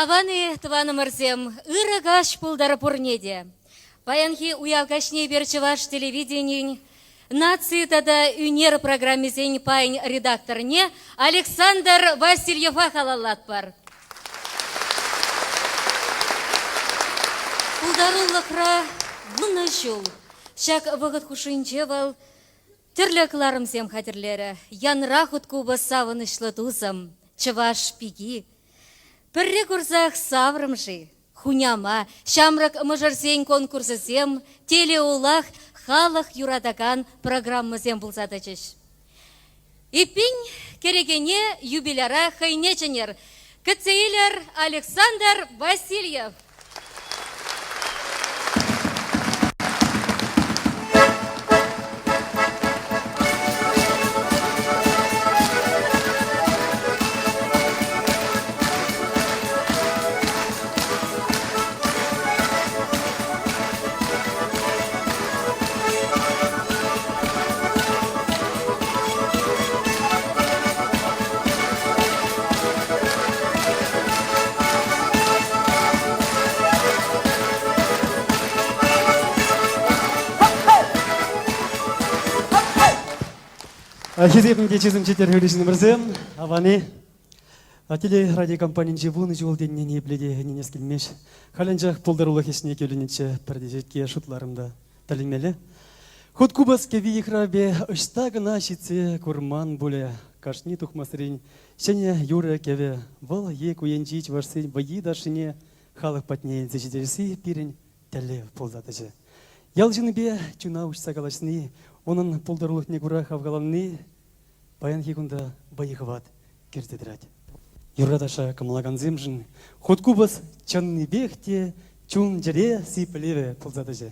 Аван-и, тӑванӑмӑрсем, ырӑ каҫ пултӑр пурне те. Паянхи уяв каҫне эпир Чӑваш телевиденийӗн наци тата ӳнер программисен пайӗн редакторне Александр Васильева халаллатпӑр. Пултарулӑхра вунӑ ҫул. Ҫак вӑхӑт хушшинче вӑл тӗрлӗ кӑларӑмсем хатӗрлерӗ. Янра хуткупӑс савӑнӑҫлӑ тусӑм, чӑваш пики. Пӗрре курсах саврӑм-ши? Хуняма, ҫамрӑк мӑшӑрсен конкурсӗсем, телеулах, халӑх юратакан программӑсем пулса тӑчӗҫ. Эппин, кӗрекене юбиляра хӑйне чӗнер. Кӗтсе илӗр Александр Васильев. Хисеплӗ те чысӑм ҫитермелли ҫыннӑмӑрсем, аван-и? Телерадиокомпанинче вунӑ ҫул тенине ниепле те ӗненес килмест. Халь анчах пултарулӑх ӗҫне кӳлӗннӗччӗ, пӗр теҫетке шутларӑм та. Тӗлӗнмелле. Хут купӑс кӗвви йыхравӗпе ӑҫта кӑна ҫитсе курман пулӗ. Кашни тухмасрен ҫӗнӗ юрӑ-кӗвӗ, вӑл е ку енчи чӑвашсен вӑййи-ташшине халӑх патне илсе ҫитересси пирӗн тӗллев пулса тӑчӗ. Ял ҫыннипе чуна уҫса калаҫни, унӑн пултарулӑхне кура хавхаланни паянхи кунта вӑй-хӑват кӗрсе тӑрать. Юрра-таша кӑмӑллакансемшӗн хуткупӑс чӑннипех те чун-чӗре сиплевӗ пулса тӑчӗ.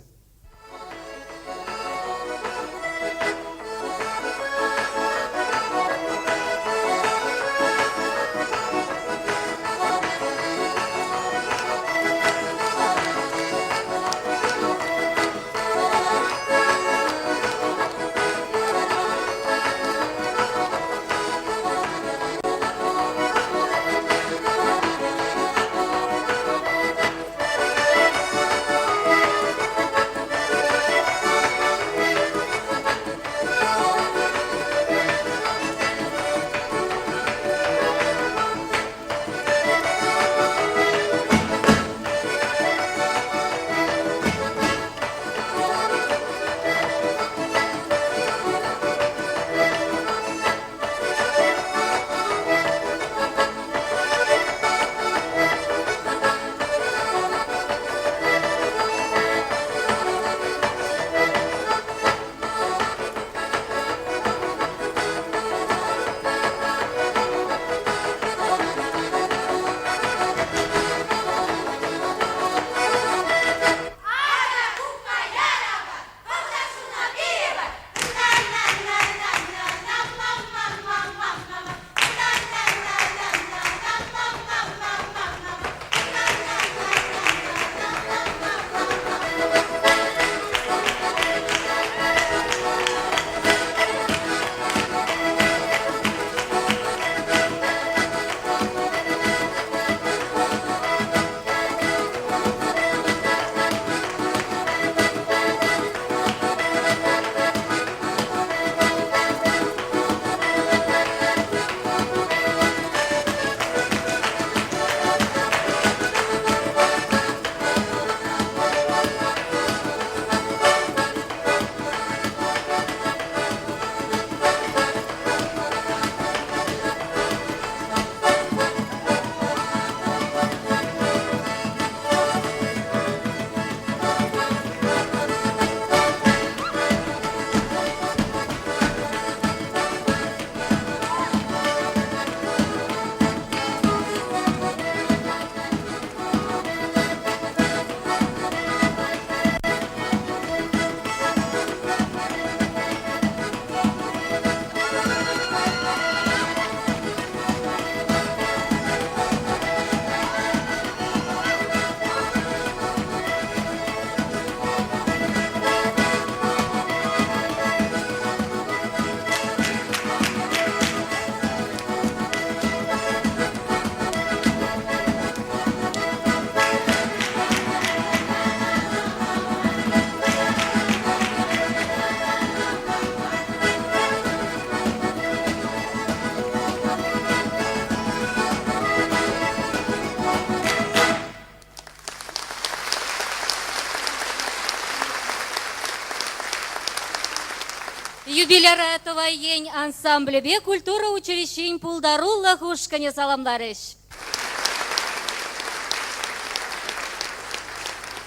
Юбиляра Тӑвай ен ансамблӗпе культура училищин пултарулӑх ушкӑнӗ саламларӗҫ.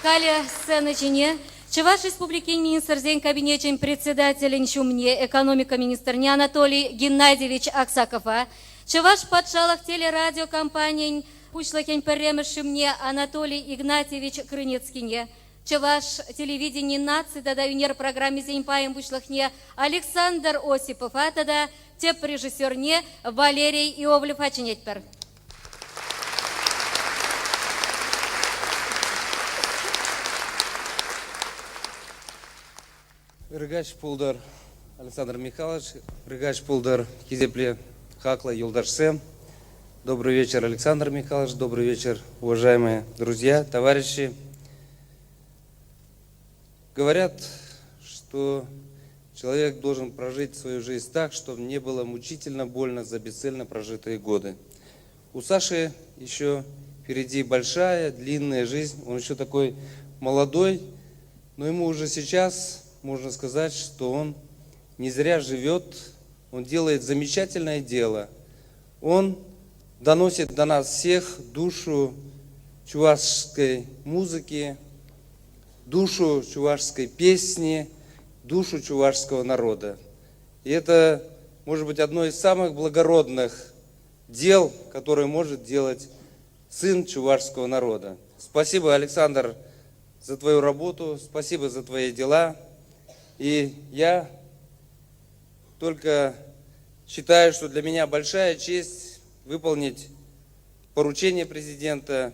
Халӗ сцена ҫине Чӑваш Республикин Министрсен Кабинечӗн Председателӗн ҫумне экономика министрне Анатолий Геннадьевич Аксакова, Чӑваш патшалӑх телерадиокомпанийӗн пуҫлӑхӗн пӗрремӗш ҫумне Анатолий Игнатьевич Крынецкине, Чӑваш телевидени наци тата ӳнер программисен пайӗн пуҫлӑхне Александр Осипова тата тӗп режиссерне Валерий Иовлева чӗнетпӗр. Ыркаҫ пултӑр, Александр Михайлович, ыркаҫ пултӑр, хисеплӗ хаклӑ юлташсем. Добрый вечер, Александр Михайлович, добрый вечер, уважаемые друзья, товарищи. Говорят, что человек должен прожить свою жизнь так, чтобы не было мучительно больно за бесцельно прожитые годы. У Саши еще впереди большая, длинная жизнь. Он еще такой молодой, но ему уже сейчас можно сказать, что он не зря живет, он делает замечательное дело. Он доносит до нас всех душу чувашской музыки, душу чувашской песни, душу чувашского народа. И это, может быть, одно из самых благородных дел, которое может делать сын чувашского народа. Спасибо, Александр, за твою работу, спасибо за твои дела. И я только считаю, что для меня большая честь выполнить поручение президента,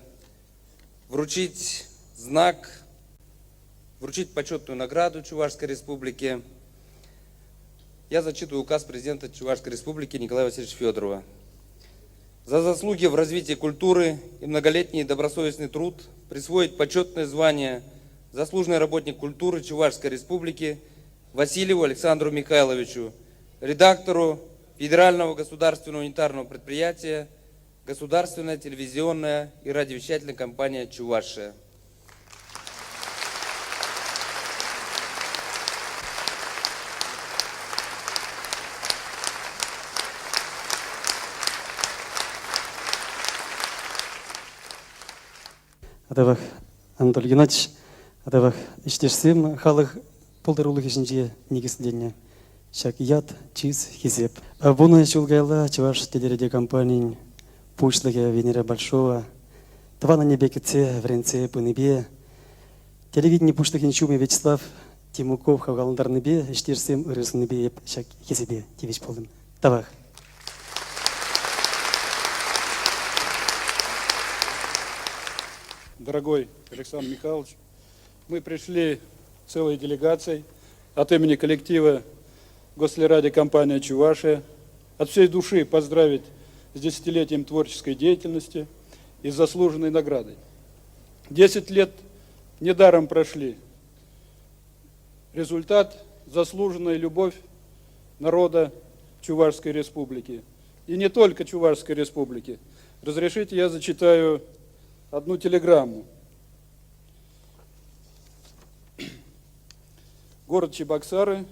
вручить знак, вручить почетную награду Чувашской Республике. Я зачитываю указ президента Чувашской Республики Николая Васильевича Федорова. За заслуги в развитии культуры и многолетний добросовестный труд присвоить почетное звание заслуженный работник культуры Чувашской Республики Васильеву Александру Михайловичу, редактору Федерального государственного унитарного предприятия Государственная телевизионная и радиовещательная компания «Чувашия». Тавах, Анатолий Геннадьевич, тавах ӗҫтешсем халӑх пултарулӑхӗ ҫинче никӗсленнӗ ҫак ят, чыс, хисеп. Вунӑ ҫул каялла Чӑваш телерадиокомпанийӗн пуҫлӑхӗ Венера Большова тӑван аннепе кӗтсе вӗрентсе пынипе телевидени пуҫлӑхӗн ҫумӗ Вячеслав Тимуков хавхалантарнипе ӗҫтешсем ырӑ суннипе эп ҫак хисепе тивӗҫ пултӑм. Тавах. Дорогой Александр Михайлович, мы пришли целой делегацией от имени коллектива Гослерадиокомпания «Чувашия» от всей души поздравить с десятилетием творческой деятельности и заслуженной наградой. 10 лет недаром прошли. Результат – заслуженная любовь народа Чувашской Республики. И не только Чувашской Республики. Разрешите, я зачитаю одну телеграмму. Город Чебоксары,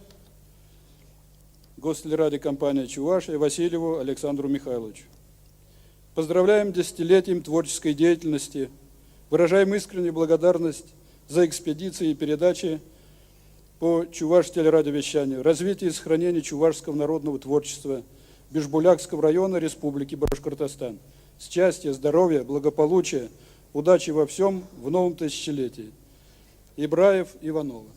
Гостелерадиокомпания «Чувашия» Васильеву Александру Михайловичу. Поздравляем десятилетием творческой деятельности, выражаем искреннюю благодарность за экспедиции и передачи по Чуваш-телерадиовещанию, развитие и сохранение чувашского народного творчества Бижбулякского района Республики Башкортостан. Счастья, здоровья, благополучия, удачи во всем в новом тысячелетии. Ибраев Иванова.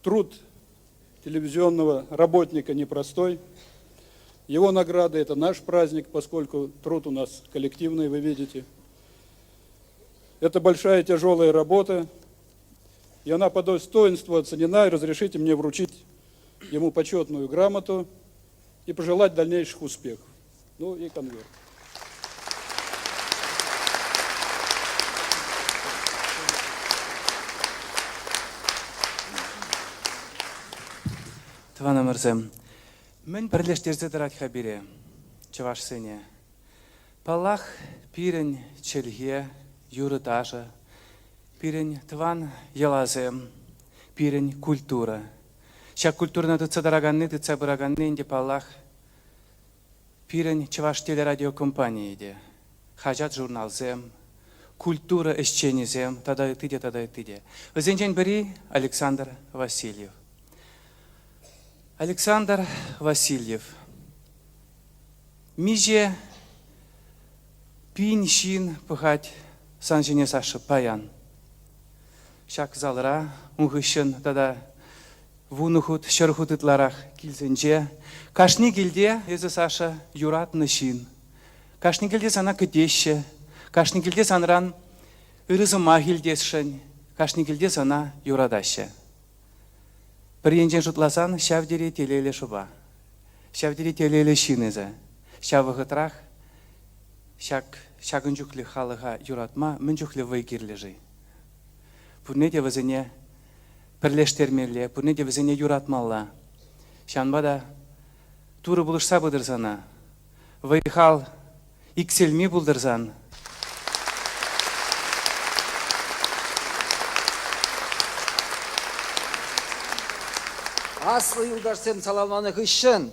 Труд телевизионного работника непростой. Его награда – это наш праздник, поскольку труд у нас коллективный, вы видите. Это большая тяжелая работа, и она по достоинству оценена. И разрешите мне вручить ему почетную грамоту и пожелать дальнейших успехов. Ну и конверт. Тӑванӑмӑрсем, мӗн пӗрлештерсе тӑрать-ха пире, чӑвашсене? Паллах, пирӗн чӗлхе, юрӑ-ташӑ, пирӗн тӑван йӑласем, пирӗн культура. Ҫак культурӑна тытса тӑраканни, тытса пыраканни ӗнтӗ, паллах, пирӗн Чӑваш телерадиокомпанийӗ те, хаҫат-журналсем, культура ӗҫченӗсем тата ытти те, тата ытти те. Вӗсенчен пӗри Александр Васильев. Александр Васильев миҫе пин ҫын пӑхать сан ҫине, Саша, паян. Ҫак залра ун хыҫҫӑн тата 10 хут, 100 хут ытларах килсенче. Кашни килте эсӗ, Саша, юратнӑ ҫын. Кашни килте сана кӗтеҫҫӗ. Кашни килте санран ырӑ сӑмах илтесшӗн. Кашни килте сана юратаҫҫӗ. Пӗр енчен шутласан, ҫав тери телейлӗ шӑпа. Ҫав тери телейлӗ ҫын эсӗ. Ҫав вӑхӑтрах ҫак ҫакӑн чухлӗ халӑха юратма мӗн чухлӗ вӑй кирлӗ-ши? Пурне те вӗсене пӗрлештермелле, пурне те вӗсене юратмалла. Ҫавӑнпа та Турӑ пулӑшса пытӑр сана. Вӑй-хал иксӗлми пултӑр сан. Аслӑ юлташсем саламланӑ хыҫҫӑн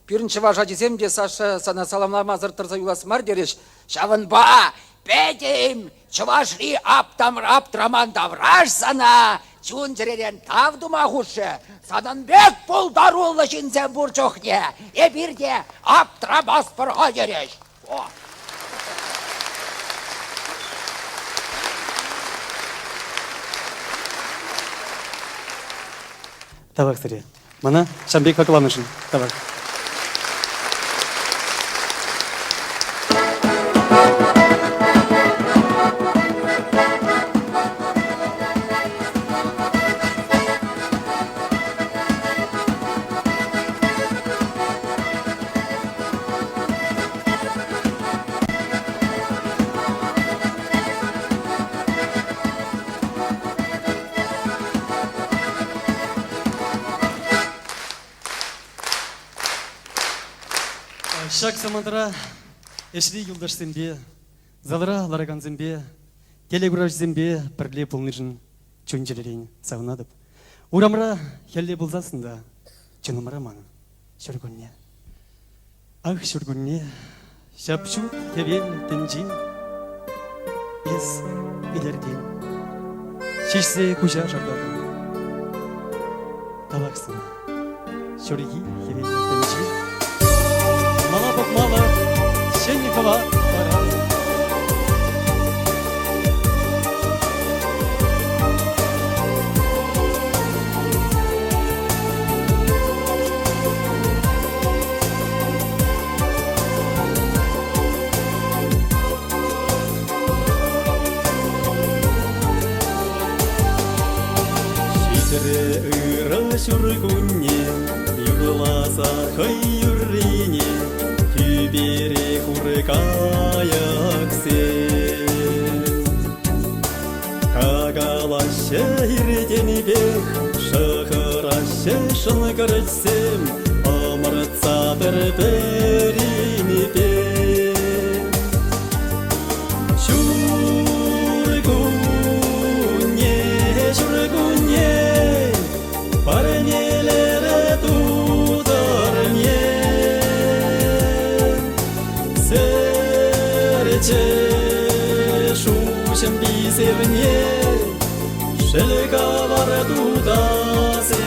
пирӗн чӑваш ачисем те Саша сана саламламасӑр тӑрса юлас мар терӗҫ. Ҫавӑнпа пӗтӗм Чӑвашри аптраман тавраш сана чун-чӗререн тав тума хушрӗ. Санӑн пек пултаруллӑ ҫынсем пур чухне эпир те аптрамастпӑр-ха терӗҫ. О! Тавах сире. Мана ҫавӑн пек хакланӑшӑн тавах. Ҫак самантра ӗҫри юлташсемпе, залра ларакансемпе, телекуравҫӑсемпе пӗрле пулнишӗн чун-чӗререн савӑнатӑп. Урамра хӗлле пулсассӑн та чунӑмра манӑн ҫуркунне. Ах, ҫуркунне, ҫап-ҫут хӗвел тӗнчи, эс илӗртен, ҫиҫсе куҫа шартатӑн. Тавах сана, ҫурхи хӗвел тӗнчи, мала пӑхмалӑх ҫӗн хӑват паран. Ҫитрӗ ырӑ ҫуркунне, юрласа хӑй юррине, тӳпере хур-кайӑксем. Какалаҫҫӗ иртенпех, шӑхӑраҫҫӗ шӑнкӑрчсем, ӑмӑртса пӗр-пӗринпе. Ҫуркунне, ҫуркунне, парнелерӗ тутӑрне. Сӗрчӗ шуҫӑм писевне, шӗл-кавар тутасене.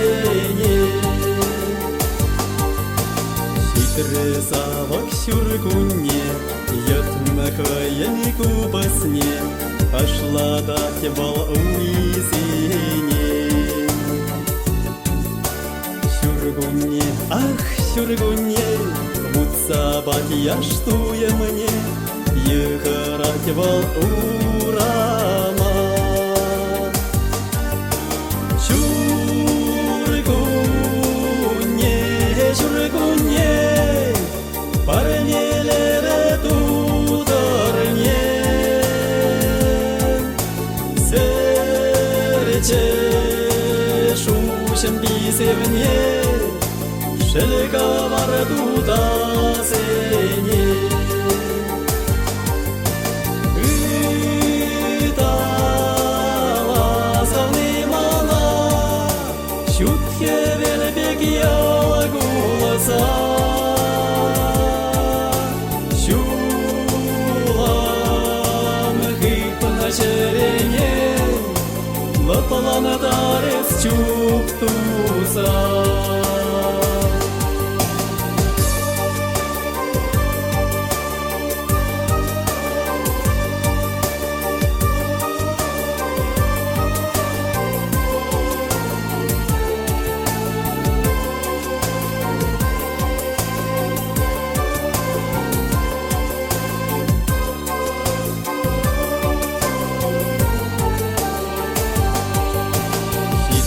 Ҫитрӗ савӑк ҫуркунне, йӑтнӑ хӑйӗн купӑсне, ташлатать вӑл уйсене. Ҫуркунне, ах, ҫуркунне, вутса яш туйӑмне, йыхӑрать вӑл урама. Ҫуркунне, ҫуркунне, парнелерӗ тутӑрне. Сӗрчӗ шуҫӑм писевне, шӗл-кӑвар тутасене. Лӑпланатар эс чуп туса.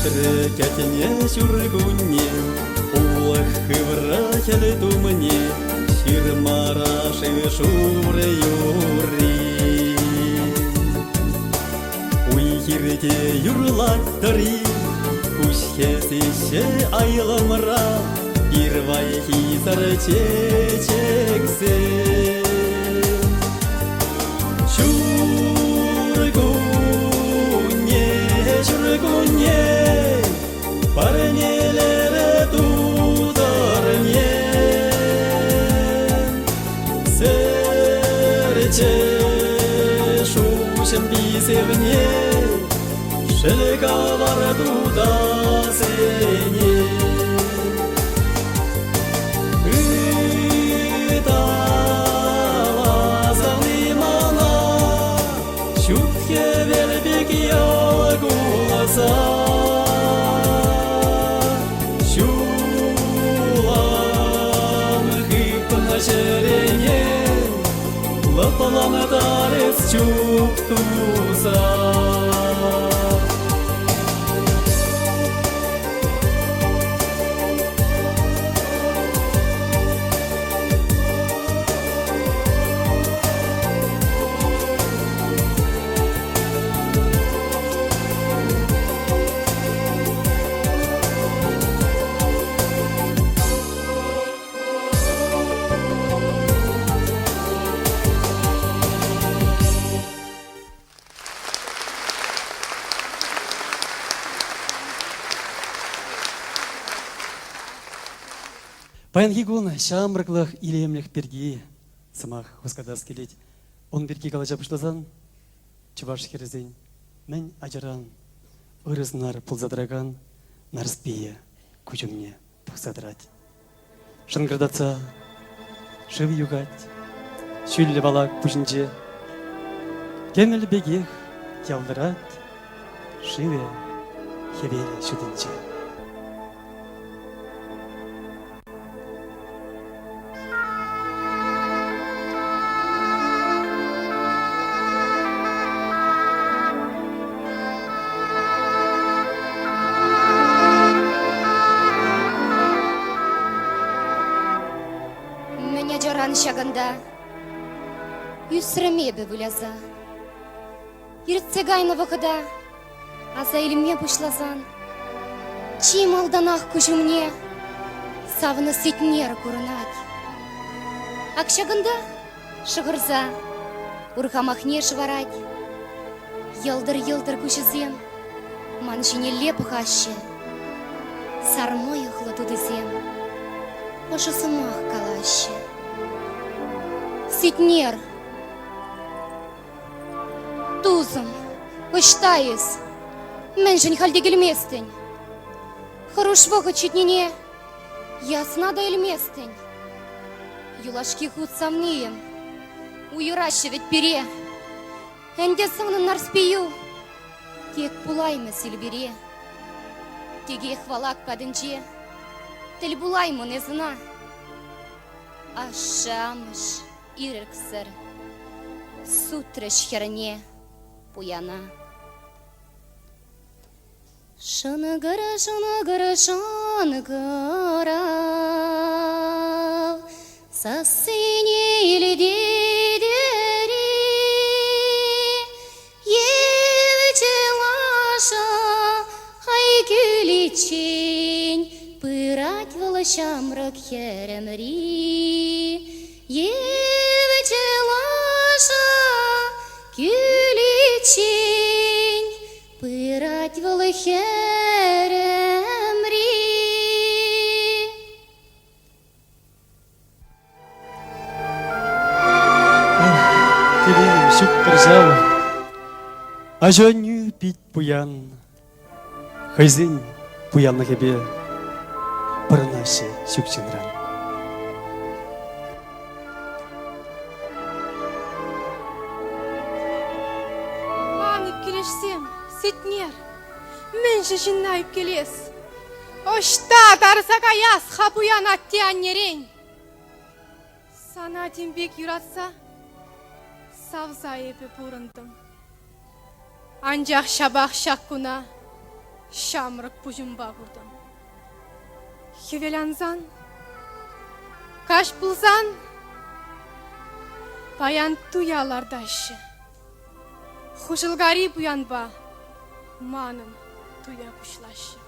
Ҫитрӗ кӗтне ҫуркунне, улӑх хывра хӗл тумне, ҫырмара шыв-шурӗ юрри. Уй-хирте юрлать тӑри, куҫ хӗсеҫҫӗ айлӑмра, пирвайхи сар чечексем. Ҫуркунне, ҫуркунне, парнелерӗ тутӑрне. Сӗрчӗ шуҫӑм писевне, шӗл-кавар тутасене. Ыталасӑн-и мана, ҫут хӗвел пек йӑл кулса? Ҫулам хыпнӑ чӗрене лӑплантар эс чуп туса. Паянхи кун ҫамрӑклӑх илемлӗх пирки сӑмах хускатас килет. Ун пирки калаҫа пуҫласан чӑваш хӗрӗсен мӗн ачаран ырӑ сӑнар пулса тӑракан Нарспие куҫ умне тухса тӑрать. Шӑнкӑртатса шыв юхать ҫӳллӗ валак пуҫӗнче. Кӗмӗл пекех ялтӑрать шывӗ хӗвел ҫутинче. Мӗн ачаран ҫакӑнта ӳсрӗм эпӗ выляса. Иртсе кайнӑ вӑхӑта аса илме пуҫласан чи малтанах куҫ умне савнӑ Сетнер курӑнать. Ак ҫакӑнта шӑхӑрса урхамахне шӑварать. Йӑлтӑр-йӑлтӑр куҫӗсем ман ҫинелле пӑхаҫҫӗ. Сар мӑйӑхлӑ тутисем ӑшӑ сӑмах калаҫҫӗ. Сетнер! Тусӑм, ӑҫта эс? Мӗншӗн халь те килместӗн? Хӑруш вӑхӑт ҫитнине ясна та илместӗн. Юлашки хут савнийӗм, уйӑраҫҫӗ вӗт пире. Ӗнтӗ санӑн Нарспию тек пулаймӗ Силпире. Текех валак патӗнче тӗл пулаймӑн эс ӑна. Ашшӗ-амӑш ирӗксӗр сутрӗҫ хӗрне пуяна. Шӑнкӑр, шӑнкӑр, шӑнкӑрав сассине илтетӗр-и? Евчӗ лаша хай кӳличчен пырать вӑл ҫамрӑк хӗрӗмри. Евчӗ лаша кӳличчен Пырать вӑл хӗрӗмри. Телейӗм ҫук-тӑр ҫав. Аҫу-аннӳ пит пуян. Хӑйсен пуянлӑхӗпе пӑрӑнаҫҫӗ ҫук ҫынран. Ан ӳпкелешсем, Сетнер, мӗншӗн ҫынна ӳпкелес? Ӑҫта тарса каяс-ха пуян атте-аннерен? Сана тем пек юратса, савса эпӗ пурӑнтӑм. Анчах ҫапах ҫак куна ҫамрӑк пуҫӑмпа куртӑм. Хӗвел ансан, каҫ пулсан паян туя лартаҫҫӗ. Хушӑлкари пуянпа манӑн туя пуҫлаҫҫӗ.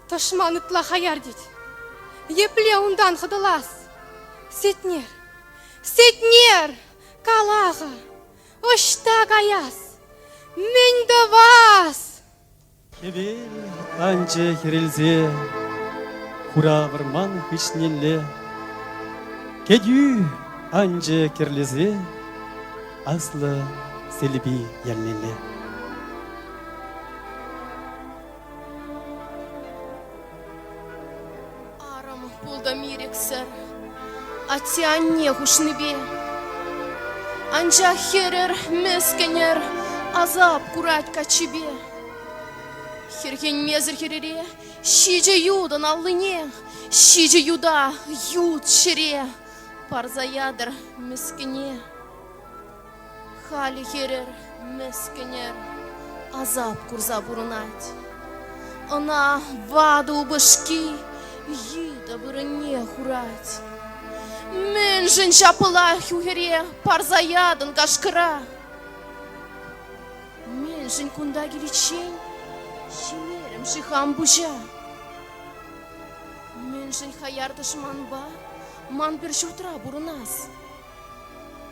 Тӑшман ытла хаяр тет. Епле унтан хӑтӑлас? Сетнер, Сетнер, кала-ха, ӑҫта каяс? Мӗн тӑвас? Хӗвел анчӗ хӗрелсе хура вӑрман хыҫнелле. Кӗтӳ анчӗ кӗрлесе аслӑ Селпи ялнелле. Арӑм пултӑм ирӗксӗр, атте-анне хушнипе. Анчах хӗрӗр, мӗскӗнӗр, асап курать каччипе. Хӗрхенмесӗр хӗрӗре ҫичӗ ютӑн аллине, ҫичӗ юта ют ҫӗре парса ятӑр мӗскӗне. Халӗ хӗрӗр, мӗскӗнӗр, асап курса пурӑнать. Ӑна ватӑ упӑшки йытӑ вырӑнне хурать. Мӗншӗн ҫапла хӗре парса ятӑн кашкӑра? Мӗншӗн кунта киличчен ҫимерӗм-ши хам пуҫа? Мӗншӗн хаяр тӑшманпа ман пӗр ҫуртра пурӑнас?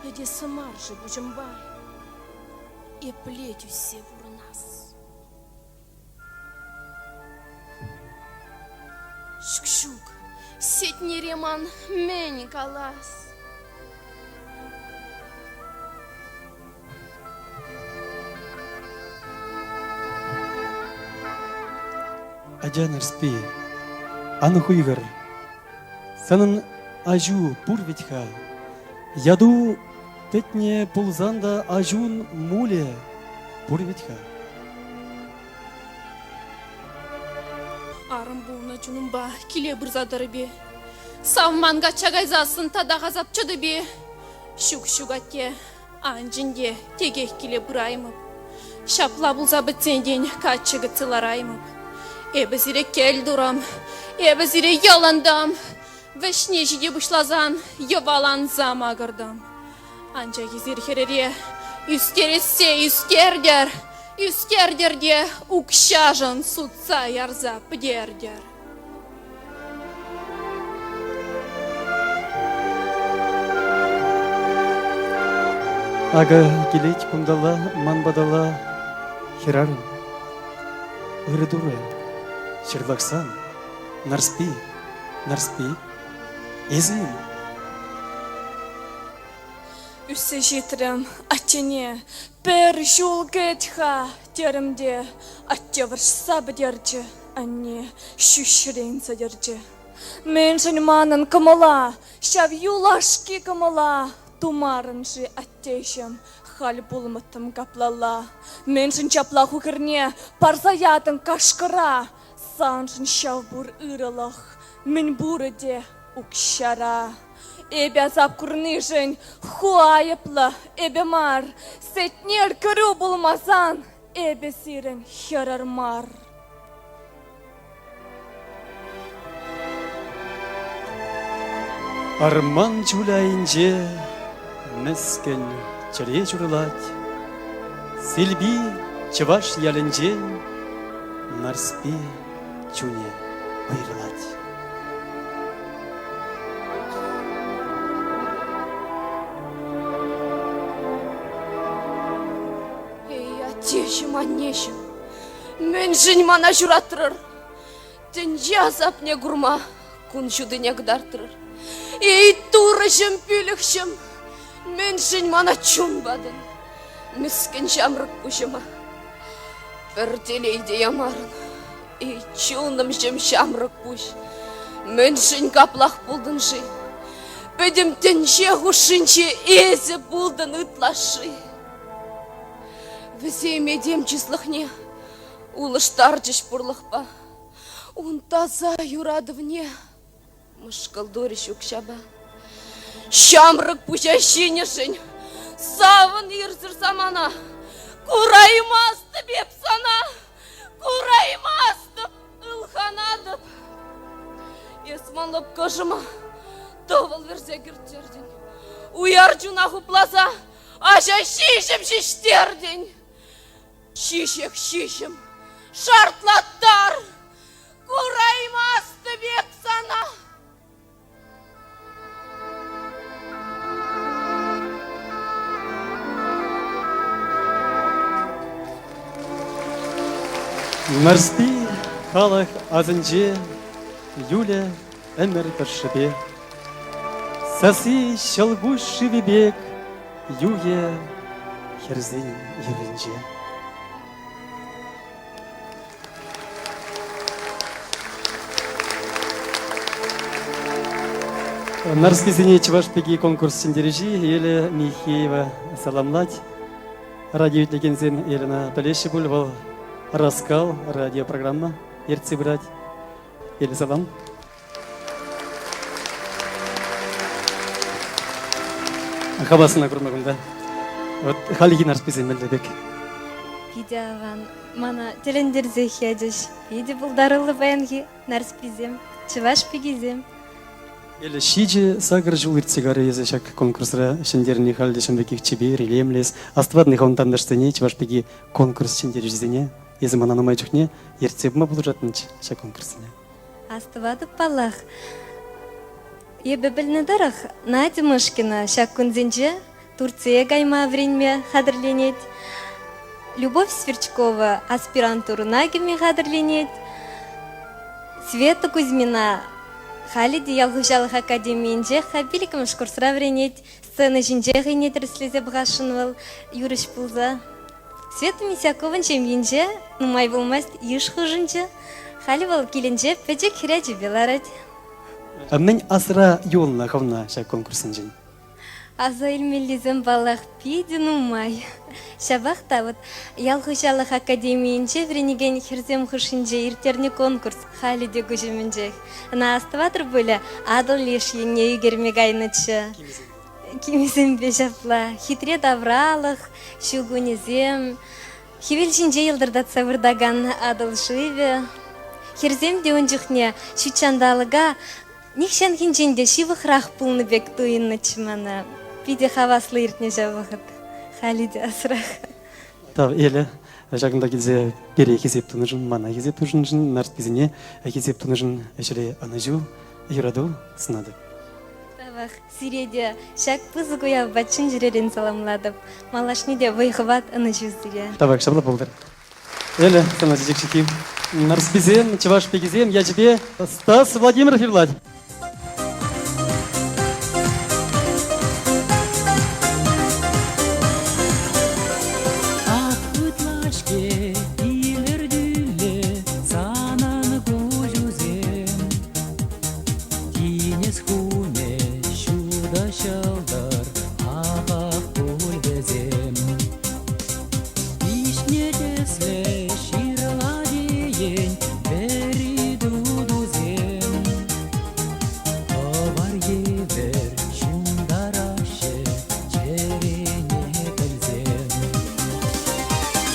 Пӗтес мар-ши пуҫӑмпа? Епле тӳссе пурӑнас? Ҫук-ҫук, Сетнере ман мӗн калас? Атя, Нарспи, ан хуйхӑр. Санӑн аҫу пур вӗт-ха. Яту пӗтнӗ пулсан та аҫун мулӗ пур вӗт-ха. Арӑм пулнӑ чунӑмпа киле пырса тӑрӑп-и? Савман качча кайсассӑн татах асап чӑтӑп-и? Ҫук, ҫук, атте, анчӗн те текех киле пыраймӑп. Ҫапла пулса пӗтсен тен каччӑ кӗтсе лараймӑп. Эпӗ сире кӗл турӑм, эпӗ сире йӑлӑнтӑм. Вӗҫне ҫите пуҫласан йӑваланса макӑртӑм. Анчах эсир хӗрӗре ӳстерессе ӳстертӗр, ӳстертӗр те укҫашӑн сутса ярса пӗтертӗр. Акӑ килет кунталла, ман паталла хӗрарӑм. Ырӑ Турӑ, ҫырлахсан, Нарспи, Нарспи, эсӗ-им? Ӳссе ҫитрӗм, аттене пӗр ҫул кӗт-ха, терӗм те, атте вӑрҫса пӗтерчӗ, анне ҫӳҫрен сӗтӗрчӗ. Мӗншӗн манӑн кӑмӑла, ҫав юлашки кӑмӑла тумарӑн-ши, аттеҫӗм, халь пулмӑттӑм каплалла. Мӗншӗн ҫапла ху хӗрне парса ятӑн кашкӑра? Саншӑн ҫав пур ырӑлӑх, мӗн пурӗ те укҫара. Эпӗ асап курнишӗн ху айӑплӑ, эпӗ мар. Сетнер кӗрӳ пулмасан эпӗ сирӗн хӗрӗр мар. Арман чулӗ айӗнче мӗскӗн чӗре ҫурӑлать. Силпи чӑваш ялӗнчен Нарспи чунӗ уйрӑлать. Эй, аттеҫӗм, аннеҫӗм, мӗншӗн мана ҫуратрӑр? Тӗнче асапне курма кун ҫутине кӑтартрӑр. Эй, Турӑҫӑм, пӳлӗхҫӗм, мӗншӗн мана чун патӑн? Мӗскӗн ҫамрӑк пуҫӑма. Пӗр телей те ямарӑн. Эй, чунӑмҫӑм ҫамрӑк пуҫ, мӗншӗн каплах пултӑн-ши? Пӗтӗм тӗнче хушшинче эсӗ пултӑн ытлашши. Вӗсем этем чыслӑхне улӑштарчӗҫ пурлӑхпа. Ун таса юратӑвне Мӑшкӑл турӗҫ укҫапа. Ҫамрӑк пуҫа ҫинӗшӗн савӑн ирсӗр самана. Кураймастӑп эп сана, кураймастӑп, ылханатӑп. Эс ман лӑпкӑшӑма тӑвӑл вӗрсе кӗрттертӗн. Уяр чуна хупласа аҫа ҫиҫӗм ҫиҫтертӗн. Ҫиҫех ҫиҫӗм, шартлаттар! Кураймастӑп эп сана! Нарспи халӑх асӗнче Юля ӗмӗр тӑршшӗпе. Сасси ҫӑлкуҫ шывӗ пек юхӗ хӗрсен йӑвинче. Нарсписене Чӑваш пики конкурс ҫӗнтерӳҫи Еля Михеева саламлать. Радио итлекенсем Эльӑна пӗлеҫҫӗ пуль, вӑл «Раскал» радиопрограмма ертсе пырать. Эля, салам. Хаваслӑ курма кунта. Вот хальхи Нарсписем мӗнле пек? Питӗ аван. Мана тӗлӗнтерсех ячӗҫ. Питӗ пултаруллӑ паянхи Нарсписем, чӑваш пикисем. Элӗ 7-8 ҫул иртсе карӗ эсӗ ҫак конкурсра ҫӗнтерни халь те ҫын пекех чипер, илемлӗ эс. Астӑватӑн-и хӑвӑн тантӑшсене, чӑваш пики конкурс ҫӗнтерӳҫисене? Эсӗ мана нумай чухне ертсе пыма пулӑшатӑнччӗ ҫак конкурссене. Астӑватӑп паллах. Эпӗ пӗлнӗ тӑрӑх, Надя Мышкина ҫак кунсенче Турцие кайма вӗренме хатӗрленет. Любовь Сверчкова аспирантурӑна кӗме хатӗрленет. Света Кузьмина халӗ те ял хуҫалӑх академийӗнче пиллӗкмӗш курсра вӗренет. Сцена ҫинче хӑйне тӗрӗслесе пӑхасшӑн вӑл юрӑҫ пулса. Света Мисяковӑн ҫемйинче нумай пулмасть йыш хушӑнчӗ. Халӗ вӑл килӗнче пӗчӗк хӗрачипе ларать. Мӗн асра юлнӑ хӑвна ҫак конкурссенчен? Аса илмеллисем, паллах, питӗ нумай. Ҫапах та вот ял хуҫалӑх академийӗнче вӗренекен хӗрсем хушшинче ирттернӗ конкурс халӗ те куҫ умӗнчех. Ӑна астӑватӑр пулӗ, Атӑл леш енне ӳкерме кайнӑччӗ. Кимӗсемпе ҫапла. Хитре тавралӑх, ҫу кунӗсем, хӗвел ҫинче йӑлтӑртатса выртакан Атӑл шывӗ. Хӗрсем те ун чухне ҫутҫанталӑка нихҫанхинчен те ҫывӑхрах пулнӑ пек туйӑннӑччӗ мана. Питӗ хаваслӑ иртнӗ ҫав вӑхӑт. Халӗ те асрах. Тав, Эля, ҫакӑнта килсе пире хисеп тунӑшӑн, мана хисеп тунӑшӑн, Нарсписене хисеп тунӑшӑн ӗҫре ӑнӑҫу, юрату сунатӑп. Тавах. Сире те ҫак пысӑк уявпа чун-чӗререн саламлатӑп. Малашне те вӑй-хӑват, ӑнӑҫу сире. Тавах, ҫапла пултӑр. Эля, сана чечек ҫыххи. Нарсписем, чӑваш пикисем ячӗпе Стас Владимиров юрлать. Ах, ытла-ҫке илӗртӳллӗ санӑн куҫусем. Тинӗс хумӗ ҫутӑ ҫӑлтӑр, ахах пуль вӗсем. Пиҫнӗ тӗслӗ ҫырла тейӗн вӗри тутусем. Тӑвар евӗр ҫунтараҫҫӗ чӗрене пӗлсем.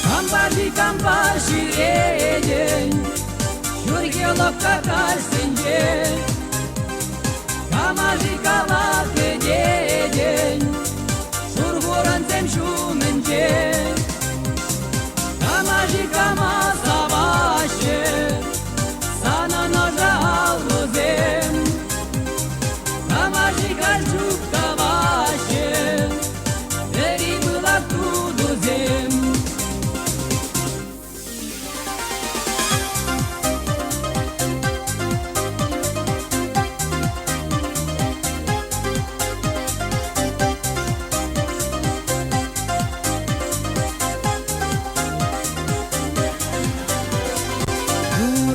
Кампа-ши, кампа ҫӳретӗн ҫурхи лӑпка каҫсенче? Кама-ши кама кӗтетӗн шур хурансем ҫумӗнче? Кама-ши кама саваҫҫӗ санӑн ӑшӑ аллусем? Кама-ши халь чуп тӑваҫҫӗ вӗри пылак тутусем?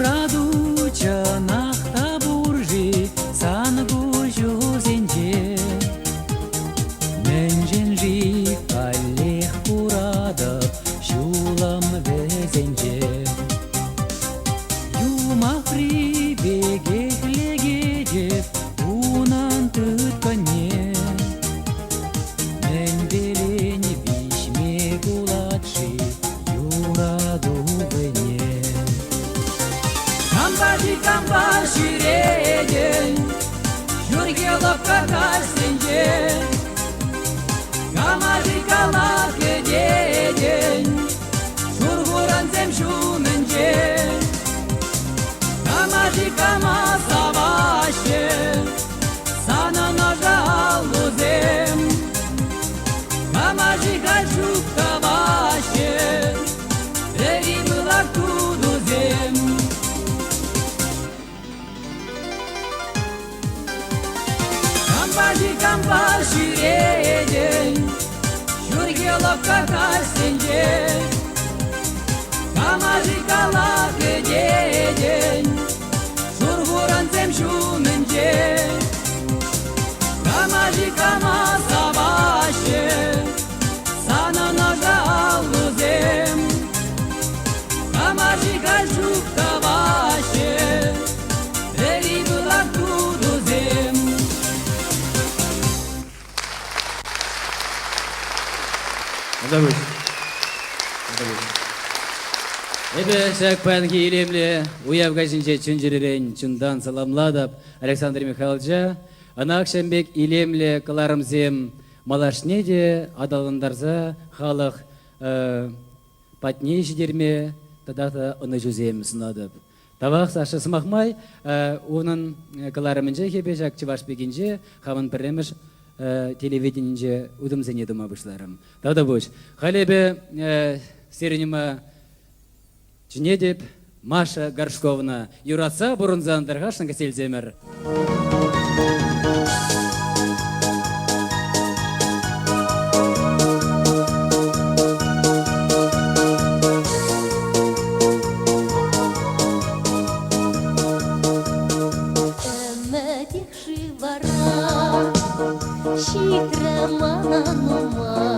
Юрату чӑнах та пур-ши сан куҫусенче? Мӗншӗн-ши каллех куратӑп ҫулӑм вӗсенче? Юмахри пекех лекетӗп унӑн тыткӑнне. Мӗнпелен виҫме пулать-ши юрату вӑйне? Кампа-ши, кампа ҫӳретӗн ҫурхи лӑпкӑ каҫсенче? Кама-ши кама кӗтетӗн шур хурансем ҫумӗнче? Кама-ши кама саваҫҫӗ санӑн ӑшӑ аллусем? Кама-ши халь ҫук тӑваҫҫӗ вӗри пылак тутусем? Кампа-ши кампа ҫӳретӗн ҫурхи лӑпкӑ каҫсенче? Кама-ши кала кӗтетӗн шур хурансем ҫумӗнче? Кама-ши кама саваҫҫӗ санӑн ӑшӑ аллусем? Кама-ши халь ҫук тӑваҫҫӗ вӗри пылак тутусем? Эпӗ ҫак паянхи илемлӗ уяв каҫӗнче чун-чӗререн чунтан саламлатӑп Александр Михайловича. Ӑна ҫавӑн пек илемлӗ кӑларӑмсем малашне те аталантарса халӑх патне ҫитерме тата та ӑнӑҫусем сунатӑп. Тавах, Саша, сӑмах май, унӑн кӑларӑмӗнче эпӗ ҫак чӑваш пикинче хамӑн пӗрремӗш телевиденинче утӑмсене тума пуҫларӑм. Тавтапуҫ. Халь эпӗ сирӗн ума чӗнетӗп Маша Горшковна. Юратса пурӑнсан тархасшӑн кӗселсемӗр. Ӗмӗтех-ши вара ҫитрӗ мана нумай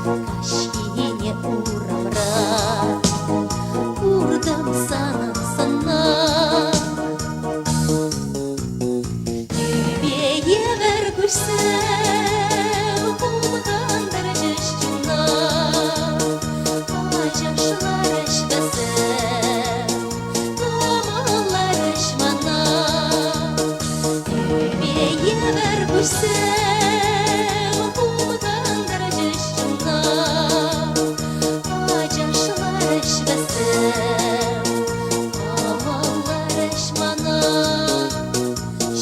Каҫхине урамра куртӑм санӑн сӑнна. Тӳпе евӗр куҫсем хумхантарчӗҫ чуна, ачашларӗҫ вӗсем, кӑмӑлларӗҫ мана. Тӳпе евӗр куҫсем хумхантарчӗҫ чуна, ачашларӗҫ вӗсем, кӑмӑлларӗҫ мана.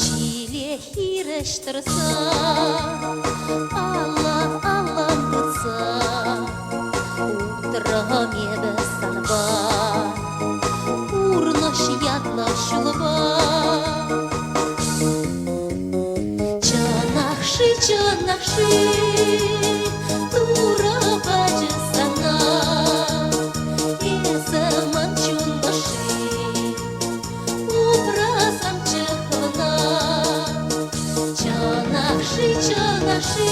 Ҫиле хирӗҫ тӑрса, алла-аллӑн тытса, утрӑм эпӗ санпа, пурнӑҫ ятлӑ ҫулпа. Чӑнах-ши, чӑнах-ши, Турӑ пачӗ сана, эсӗ ман чун ӑшши. Упрасамччӗ хӑвна. Чӑнах-ши, чӑнах-ши,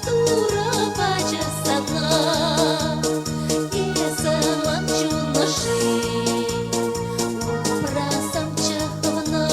Турӑ пачӗ сана, эсӗ ман чун ӑшши. Упрасамччӗ хӑвна.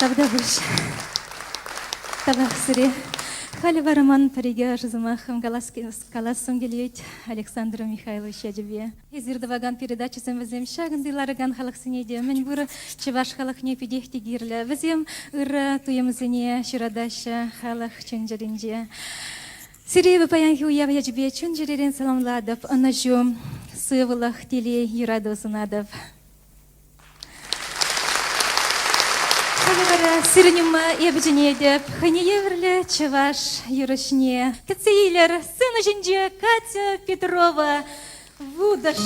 Тавтапуҫ. Тавах сире. Халӗ вара ман пӗр-икӗ ӑшӑ сӑмахӑм калассӑм килет Александр Михайлович ячӗпе. Эсир тӑвакан передачӑсем вӗсем ҫакӑнти ларакан халӑхсене те, мӗнпур чӑваш халӑхне питех те кирлӗ. Вӗсем ырӑ туйӑмсене ҫуратаҫҫӗ халӑх чун-чӗринче. Сире эпӗ паянхи уяв ячӗпе чун-чӗререн саламлатӑп, ӑнӑҫу, сывлӑх, телей, юрату сунатӑп. Халӗ вара сирӗн умма эпӗ чӗнетӗп хӑйне евӗрлӗ чӑваш юрӑҫне. Кӗтсе илӗр сцена ҫинче Катя Петрова Вутӑш.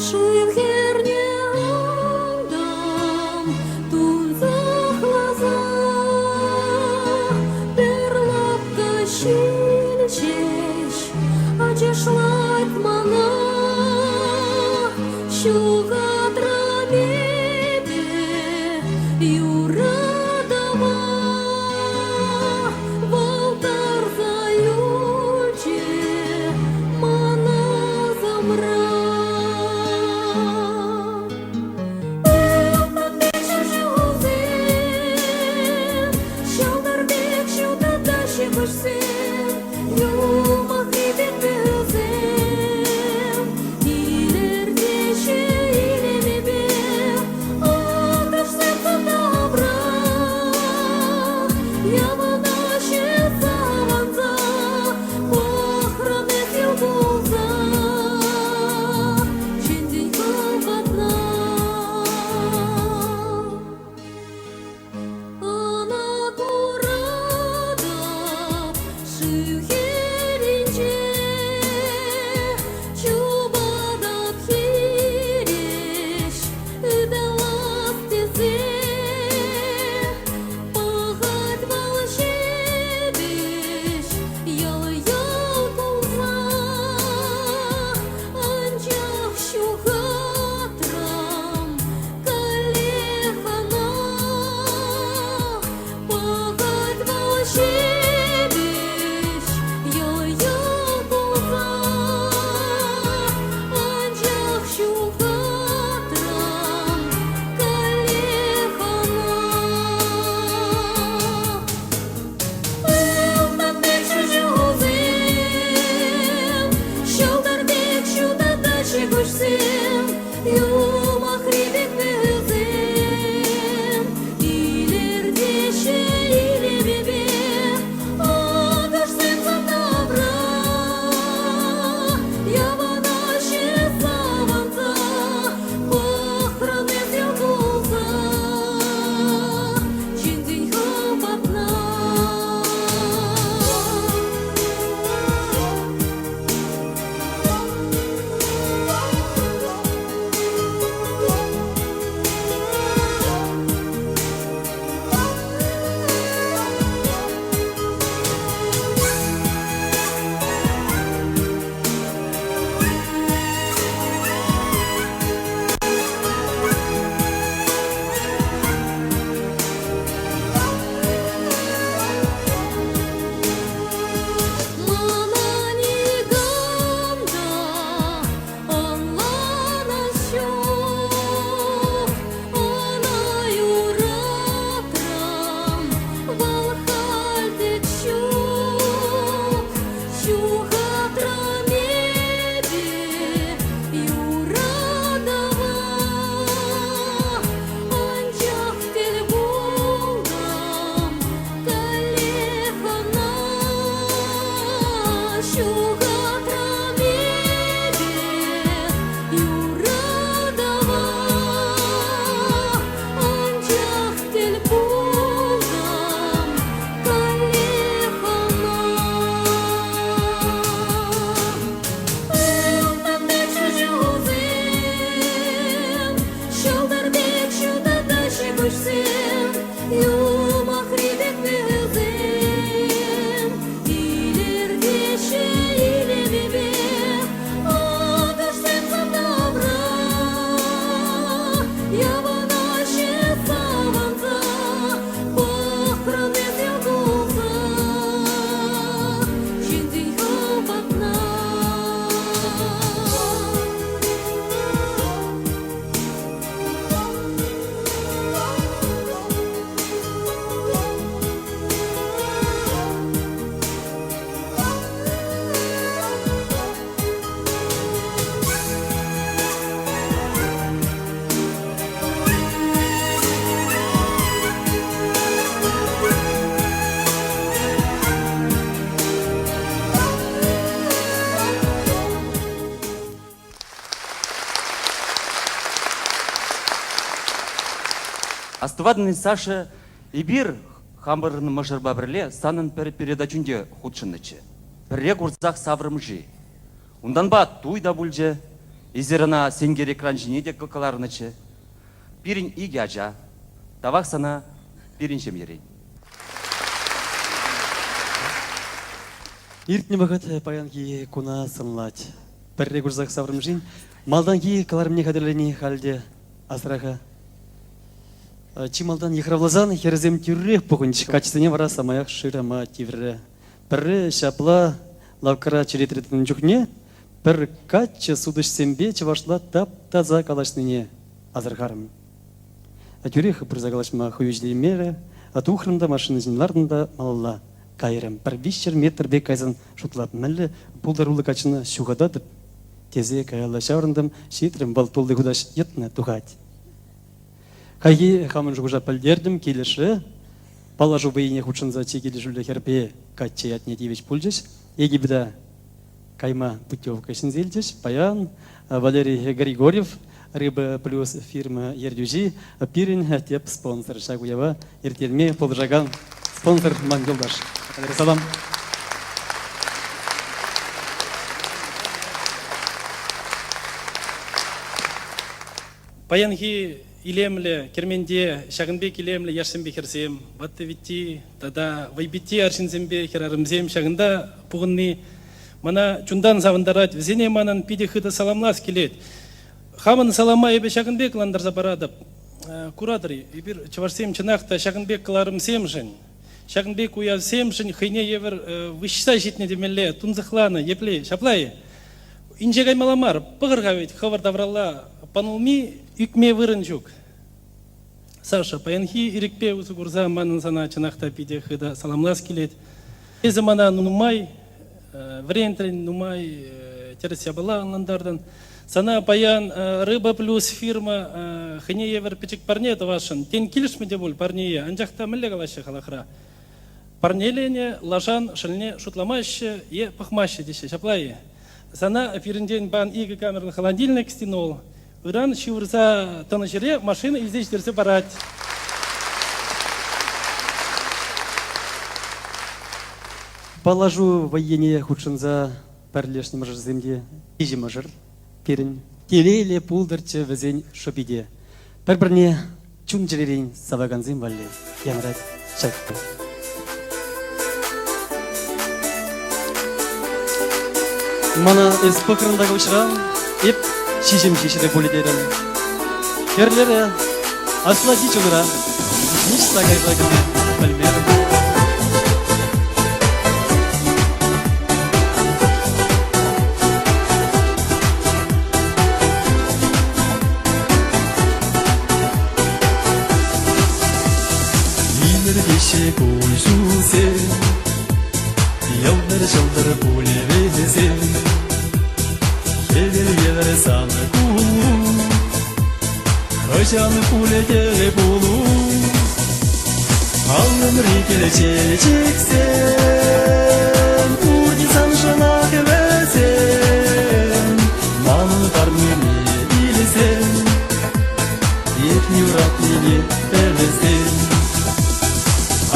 Шыв хӗрне антӑм тунсӑхласа, Пӗр лӑпкӑ ҫил ҫеҫ ачашлать мана. Астӑватӑн-и, Саша, эпир хамӑрӑн мӑшӑрпа пӗрле санӑн пӗр передачунте хутшӑннӑччӗ. Пӗрре курсах саврӑм-ши? Унтанпа туй та пулчӗ. Эсир ӑна сенкер экран ҫине те кӑларнӑччӗ. Пирӗн икӗ ача. Тавах сана пирӗн ҫемьерен. Иртнӗ вӑхӑт паянхи куна сӑнлать. Пӗрре курсах саврӑм-шин малтанхи кӑларӑмне хатӗрлени халь те асра-ха. Чи малтан йыхравласан хӗрсем тӳррех пухӑнчӗҫ, каччӑсене вара самаях шырама тиврӗ. Пӗрре ҫапла лавккара черетре тӑнӑ чухне пӗр каччӑ сутӑҫсемпе чӑвашла тап-таса калаҫнине асӑрхарӑм. Тӳрех пырса калаҫма хӑю ҫитеймерӗ, тухрӑм та машина ҫине лартӑм та малалла кайрӑм. Пӗр 300 метр пек кайсан шутлап, мӗнле пултаруллӑ каччӑна ҫухататӑп тесе каялла ҫаврӑнтӑм, ҫитрӗм, вӑл тулли хутаҫ йӑтнӑ тухать. Хайхи хамӑн шухӑша пӗлтертӗм, килӗшрӗ. Паллашу вӑййине хутшӑнса чи килӗшӳллӗ хӗрпе каччӑ ятне тивӗҫ пулчӗҫ. Египета кайма путевка ҫӗнсе илчӗҫ. Паян Валерий Григорьев, Рыба плюс фирма ертӳҫи, пирӗн тӗп спонсор. Ҫак уява ирттерме пулӑшакан спонсор ман юлташ. Валерий, салам. Паянхи илемлӗ керменте ҫакӑн пек илемлӗ яшсемпе хӗрсем, ватти-витти тата вӑйпитти арҫынсемпе хӗрарӑмсем ҫакӑнта пухӑнни мана чунтан савӑнтарать. Вӗсене манӑн питӗ хытӑ саламлас килет. Хамӑн салама эпӗ ҫакӑн пек ӑнлантарса паратӑп. Куратӑр-и, эпир чӑвашсем чӑнах та ҫакӑн пек кӑларӑмсемшӗн, ҫакӑн пек уявсемшӗн хӑйне евӗр выҫса ҫитнӗ темелле, тунсӑхланӑ. Епле, ҫапла-и? Инҫе каймалла мар, пӑхӑр-ха вӗт хӑвӑр тавралла панулми ӳкме вырӑн ҫук. Саша, паянхи ирӗкпе усӑ курса манӑн сана чӑнах та питӗ хытӑ саламлас килет. Эсӗ мана нумай вӗрентрӗн, нумай тӗрӗс япала ӑнлантартӑн. Сана паян Рыба плюс фирма хӑйне евӗр пӗчӗк парне тӑвасшӑн. Тен, килӗшмӗ те пуль парнее, анчах та мӗнле калаҫҫӗ халӑхра? Парнеленӗ лашан шӑлне шутламаҫҫӗ е пӑхмаҫҫӗ теҫҫӗ, ҫапла-и? Сана пирӗнтен пан икӗ камерлӑ холодильник Стинол ыран ҫывӑрса тӑнӑ ҫӗре машина илсе ҫитерсе парать. Паллашу вӑййине хутшӑнса пӗрлешнӗ мӑшӑрсем те виҫӗ мӑшӑр пирӗн. Телейлӗ пултӑрччӗ вӗсен шӑпи те. Пӗр-пӗрне чун-чӗререн савакансем валли янрать ҫак. Мана эс пӑхрӑн та куҫран, эп ҫиҫӗм ҫиҫрӗ пулӗ терӗм. Хӗрлӗре, аслати чунра, ниҫта кайса кӗме пӗлмерӗм. Илӗртеҫҫӗ куҫусем, Йӑлтӑр-ҫӑлтӑр пулӗ вӗсем. Хӗвел евӗр сан куллу, Хӑҫан пулӗ тӗл пулу. Аллӑмри кӗл чечексем, Пурте саншӑнах вӗсем. Ман парнене илсем, Эп юратнине пӗлсен.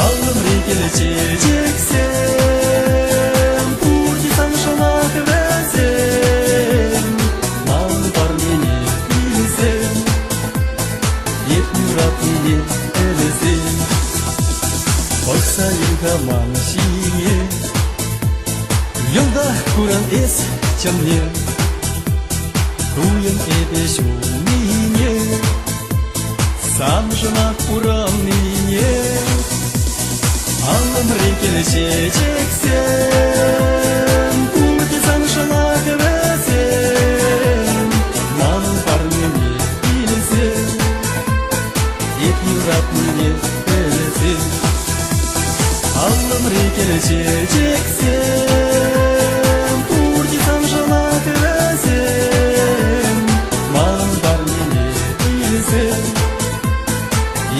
Аллӑмри кӗл чечексем, Пурте саншӑнах вӗсем. Ман парнене илсем, Эп юратнине пӗлсен. Пӑхса ил-ха ман ҫине, Йӑлтах куран эс чӑнне. Туйӑм эпӗ ҫуннине, Саншӑнах пурӑннине. Аллӑмри кӗл чечексем, Пурте саншӑнах вӗсем. Ман парнене илсем, Эп юратнине пӗлсем. Аллӑмри кӗл чечексем, Пурте саншӑнах вӗсем. Ман парнене илсем,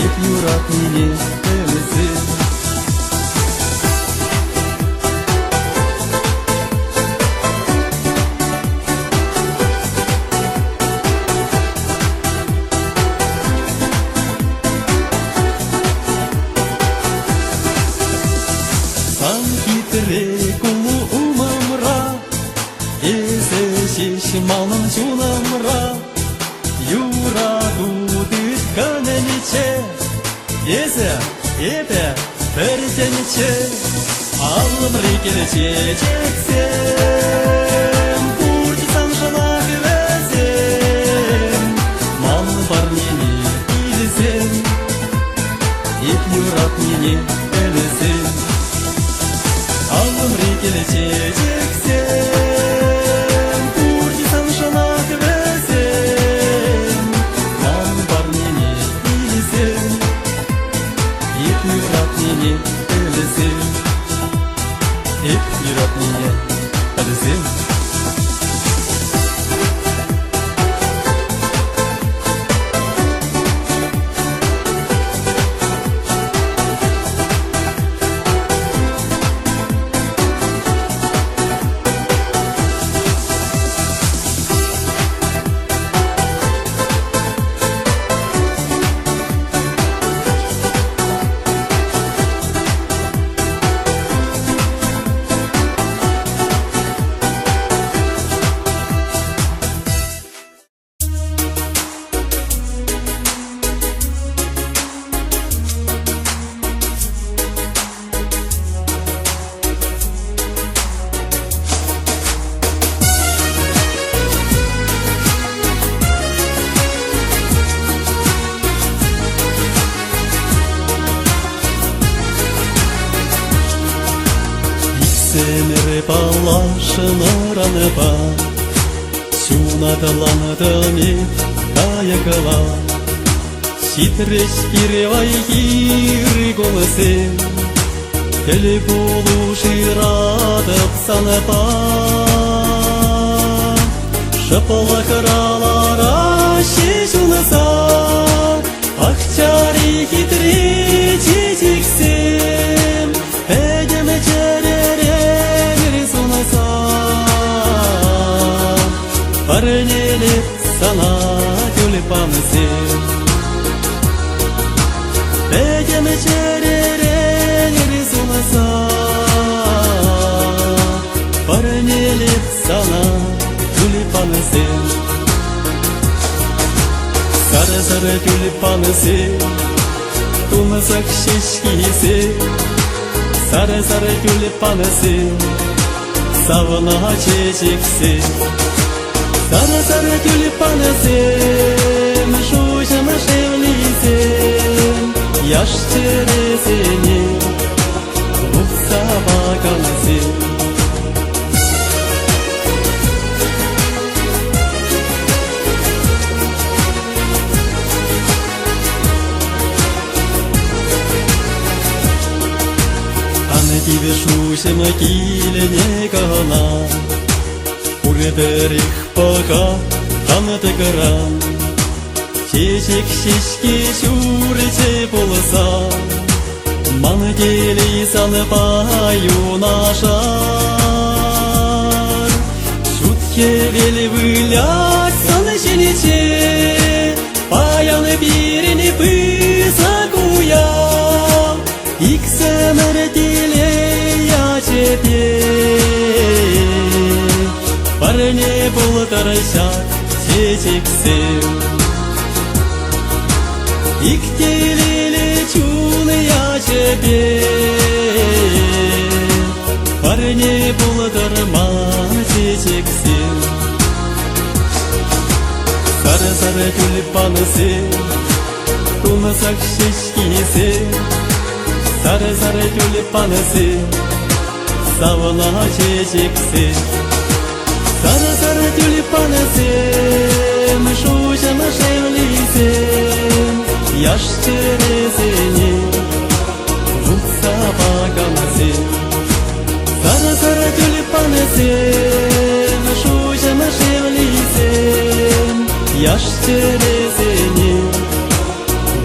Эп юратнине пӗлсем. ҫинче. Эсӗ, эпӗ пӗр тӗнче. Аллӑмри кӗл чечексем пурте саншӑнах вӗсем. Ман парнене илсем, эп юратнине пӗлсем. Аллӑмри кӗл чечексем пурте саншӑнах вӗсем. Ман парнене илсем, эп юратнине пӗлсем. Эп юратнине пӗлсем. Иксӗмӗр паллашнӑранпа Ҫунатлантӑм эп кайӑкла. Ҫитрӗҫ пирвайхи кунсем, Тӗл пулу шыратӑп санпа. Шӑплӑхра лараҫҫӗ ҫунса, Пахчари хитре чечексем, Пӗтӗм чӗререн сунса. Парнелеп сана тюльпансем. Пӗтӗм чӗререн сунса. Парнелеп сана тюльпансем. Сарӑ-сарӑ тюльпансем, тунсӑх ҫеҫкисем. Сарӑ-сарӑ тюльпансем, савнӑ чечексем. Сарӑ-сарӑ тюльпансем, шуҫӑм шевлисем, яш чӗресене вутса пакансем. Ан тивӗ шуҫӑм килне кӑна, Пурпӗрех пӑха тӑкӑран. Чечек ҫеҫке ҫурчӗ пулса, Ман телей санпа юнашар. Ҫут хӗвел вылять сан ҫинче, Паян пирӗн пысӑк уяв. Иксӗмӗр телей ячӗпе Парне пултӑр ҫак чечексем. Ик телейлӗ чун ячӗпе Парне пултӑр ман чечексем. Сарӑ-сарӑ тюльпансем, тунсӑх ҫеҫкисем, Сарӑ-сарӑ тюльпансем, савнӑ чечексем. Сарӑ-сарӑ тюльпансем, шуҫӑм шевлисем, яш чӗресене вутса пакансем. Сарӑ-сарӑ тюльпансем, шуҫӑм шевлисем, яш чӗресене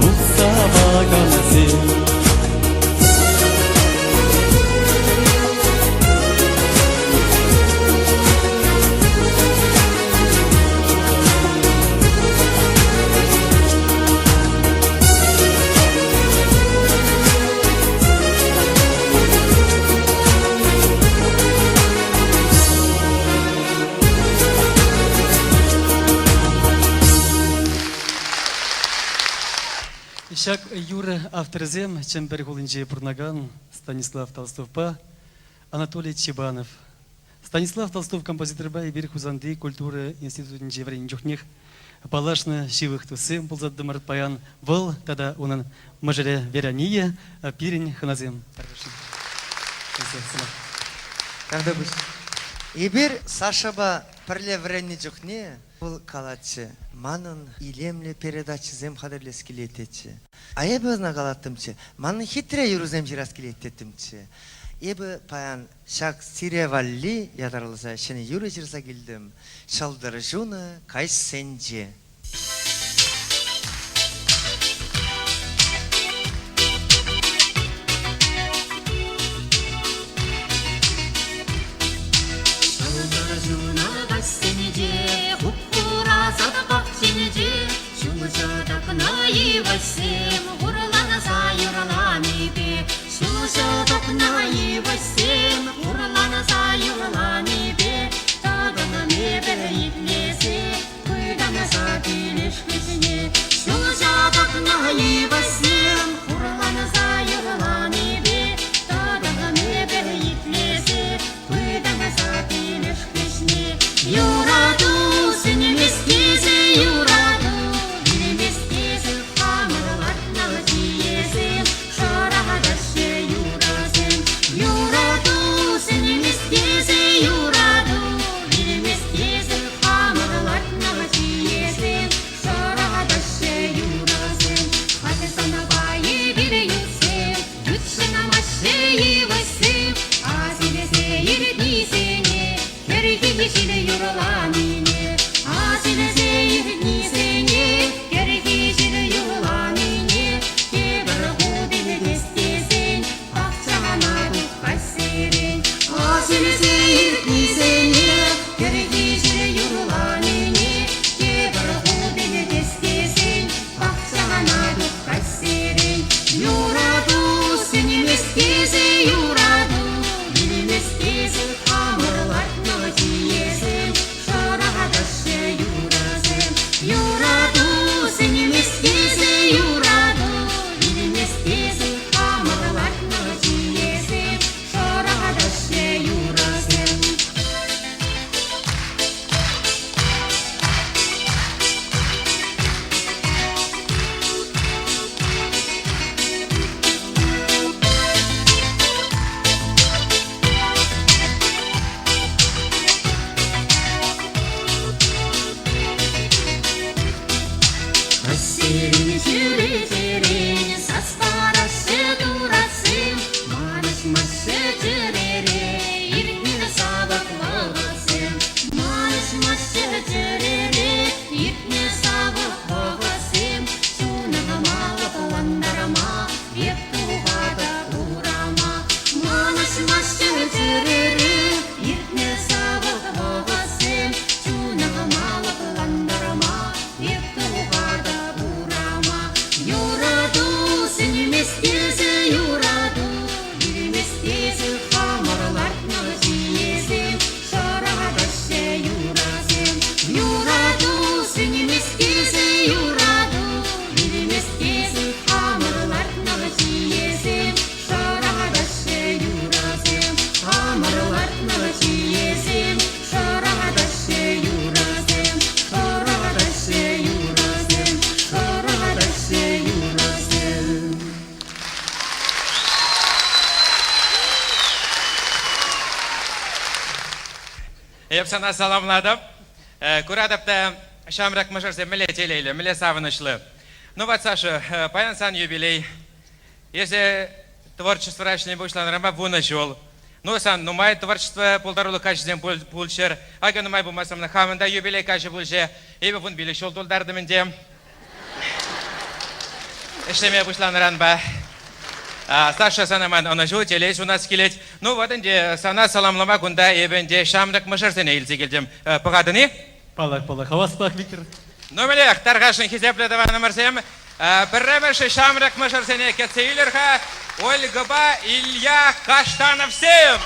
вутса пакансем. Ҫак юрӑ авторӗсем Чӗмпӗр хулинче пурӑнакан Станислав Толстовпа Анатолий Чебанов. Станислав Толстов композиторпа эпир Хусанти культура институтӗнче вӗреннӗ чухнех паллашнӑ ҫывӑх туссем пулса тӑтӑмӑр. Паян вӑл тата унӑн мӑшӑрӗ Верония пирӗн хӑнасем. Тавтапуҫ. Эпир Сашӑпа пӗрле вӗреннӗ чухне вӑл калатчӗ, манӑн илемлӗ передачӑсем хатӗрлес килет тетчӗ. А эпӗ ӑна калаттӑмччӗ, манӑн хитре юрӑсем ҫырас килет теттӗмччӗ. Эпӗ паян ҫак сире валли ятарласа ҫӗнӗ юрӑ ҫырса килтӗм. Ҫӑлтӑр ҫунӑ каҫсенче. Ҫӑлтӑр ҫунӑ каҫсенче, хуп-хура сад пахчинче, Ҫулҫӑ тӑкнӑ йывӑҫсем хурланса юрланипе, Ҫулҫӑ тӑкнӑ йывӑҫсем хурланса юрланипе, Такӑнӑн эпӗ итлесе, пытанса килӗш хыҫне. Ҫулҫӑ тӑкнӑ йывӑҫсем хурланса юрланипе, Такӑнӑн эпӗ итлесе, пытанса килӗш хыҫне. Юрату сӗнмест тесе, юрату вилмест тесе, хамӑр лартнӑ чиесем шӑратаҫҫӗ юрӑсем. Юрату сӗнмест тесе, юрату вилмест тесе, хамӑр лартнӑ чиесем шӑратаҫҫӗ юрӑсем. Халӗ санапа эпир ютсем, ют ҫынамаҫҫӗ йывӑҫсем, асилесе иртнисене Кӗрхи ҫил юрланине, асилсе иртнисене, кӗрхи ҫил юрланине тепӗр хут илтес тесен пахчана тухаҫсерен. Асилсе иртнисене, кӗрхи ҫил юрланине тепӗр хут илтес тесен пахчана тухаҫсерен. Юрату сӗнмест тесе юрату вилмест тесе Хамӑр лартнӑ чиесем, шӑратаҫҫӗ юрӑсем. Юрату сӗнмест тесе, юрату вилмест тесе, хамӑр лартнӑ чиесем, шӑратаҫҫӗ юрӑсем. Сирӗн чӳречерен сас параҫҫӗ туратсем, манӑҫмаҫҫӗ чӗрере иртнӗ савӑк вӑхӑтсем. Манӑҫмаҫҫӗ чӗрере иртнӗ савӑк вӑхӑтсем, чунӑма лӑплантарма эп тухатӑп урама. Манӑҫмаҫҫӗ чӗрере иртнӗ савӑк вӑхӑтсем, чунӑма лӑплантарма эп тухатӑп урама. Юрату сӗнмест тесе, юрату вилмест тесе хамӑр лартнӑ чиесем шӑратаҫҫӗ юрӑсем. Юрату сӗнмест тесе, юрату вилмест тесе хамӑр лартнӑ чиесем шӑратаҫҫӗ юрӑсем. Хамӑр лартнӑ чиесем шӑратаҫҫӗ юрӑсем. Шӑратаҫҫӗ юрӑсем, шӑратаҫҫӗ юрӑсем. Эп сана саламлатӑп. Куратӑп та ҫамрӑк мӑшӑрсем мӗнле телейлӗ, мӗнле савӑнӑҫлӑ. Ну вот, Саша, паян сан юбилей. Эсӗ творчествӑра ӗҫлеме пуҫланӑранпа вунӑ ҫул. Ну, сан нумай творчество пултарулӑх каҫӗсем пулччӑр. Акӑ нумай пулмасан хамӑн та юбилей каҫӗ пулчӗ. Эпӗ вунпилӗк ҫул тултартӑм ӗнтӗ. Ӗҫлеме пуҫланӑранпа. Саша, сана ман ӑнӑҫу, телей сунас килет. Ну, вот ӗнтӗ сана саламлама кунта эпӗ ӗнтӗ ҫамрӑк мӑшӑрсене илсе килтӗм. Пӑхатӑн-и? Паллах, паллах. Хаваспах, Виктор. Ну, мӗнех, тархасшӑн хисеплӗ тӑванӑмӑрсем, пӗрремӗш ҫамрӑк мӑшӑрсене кӗтсе илер-ха Ольгӑпа Илья Каштановсем!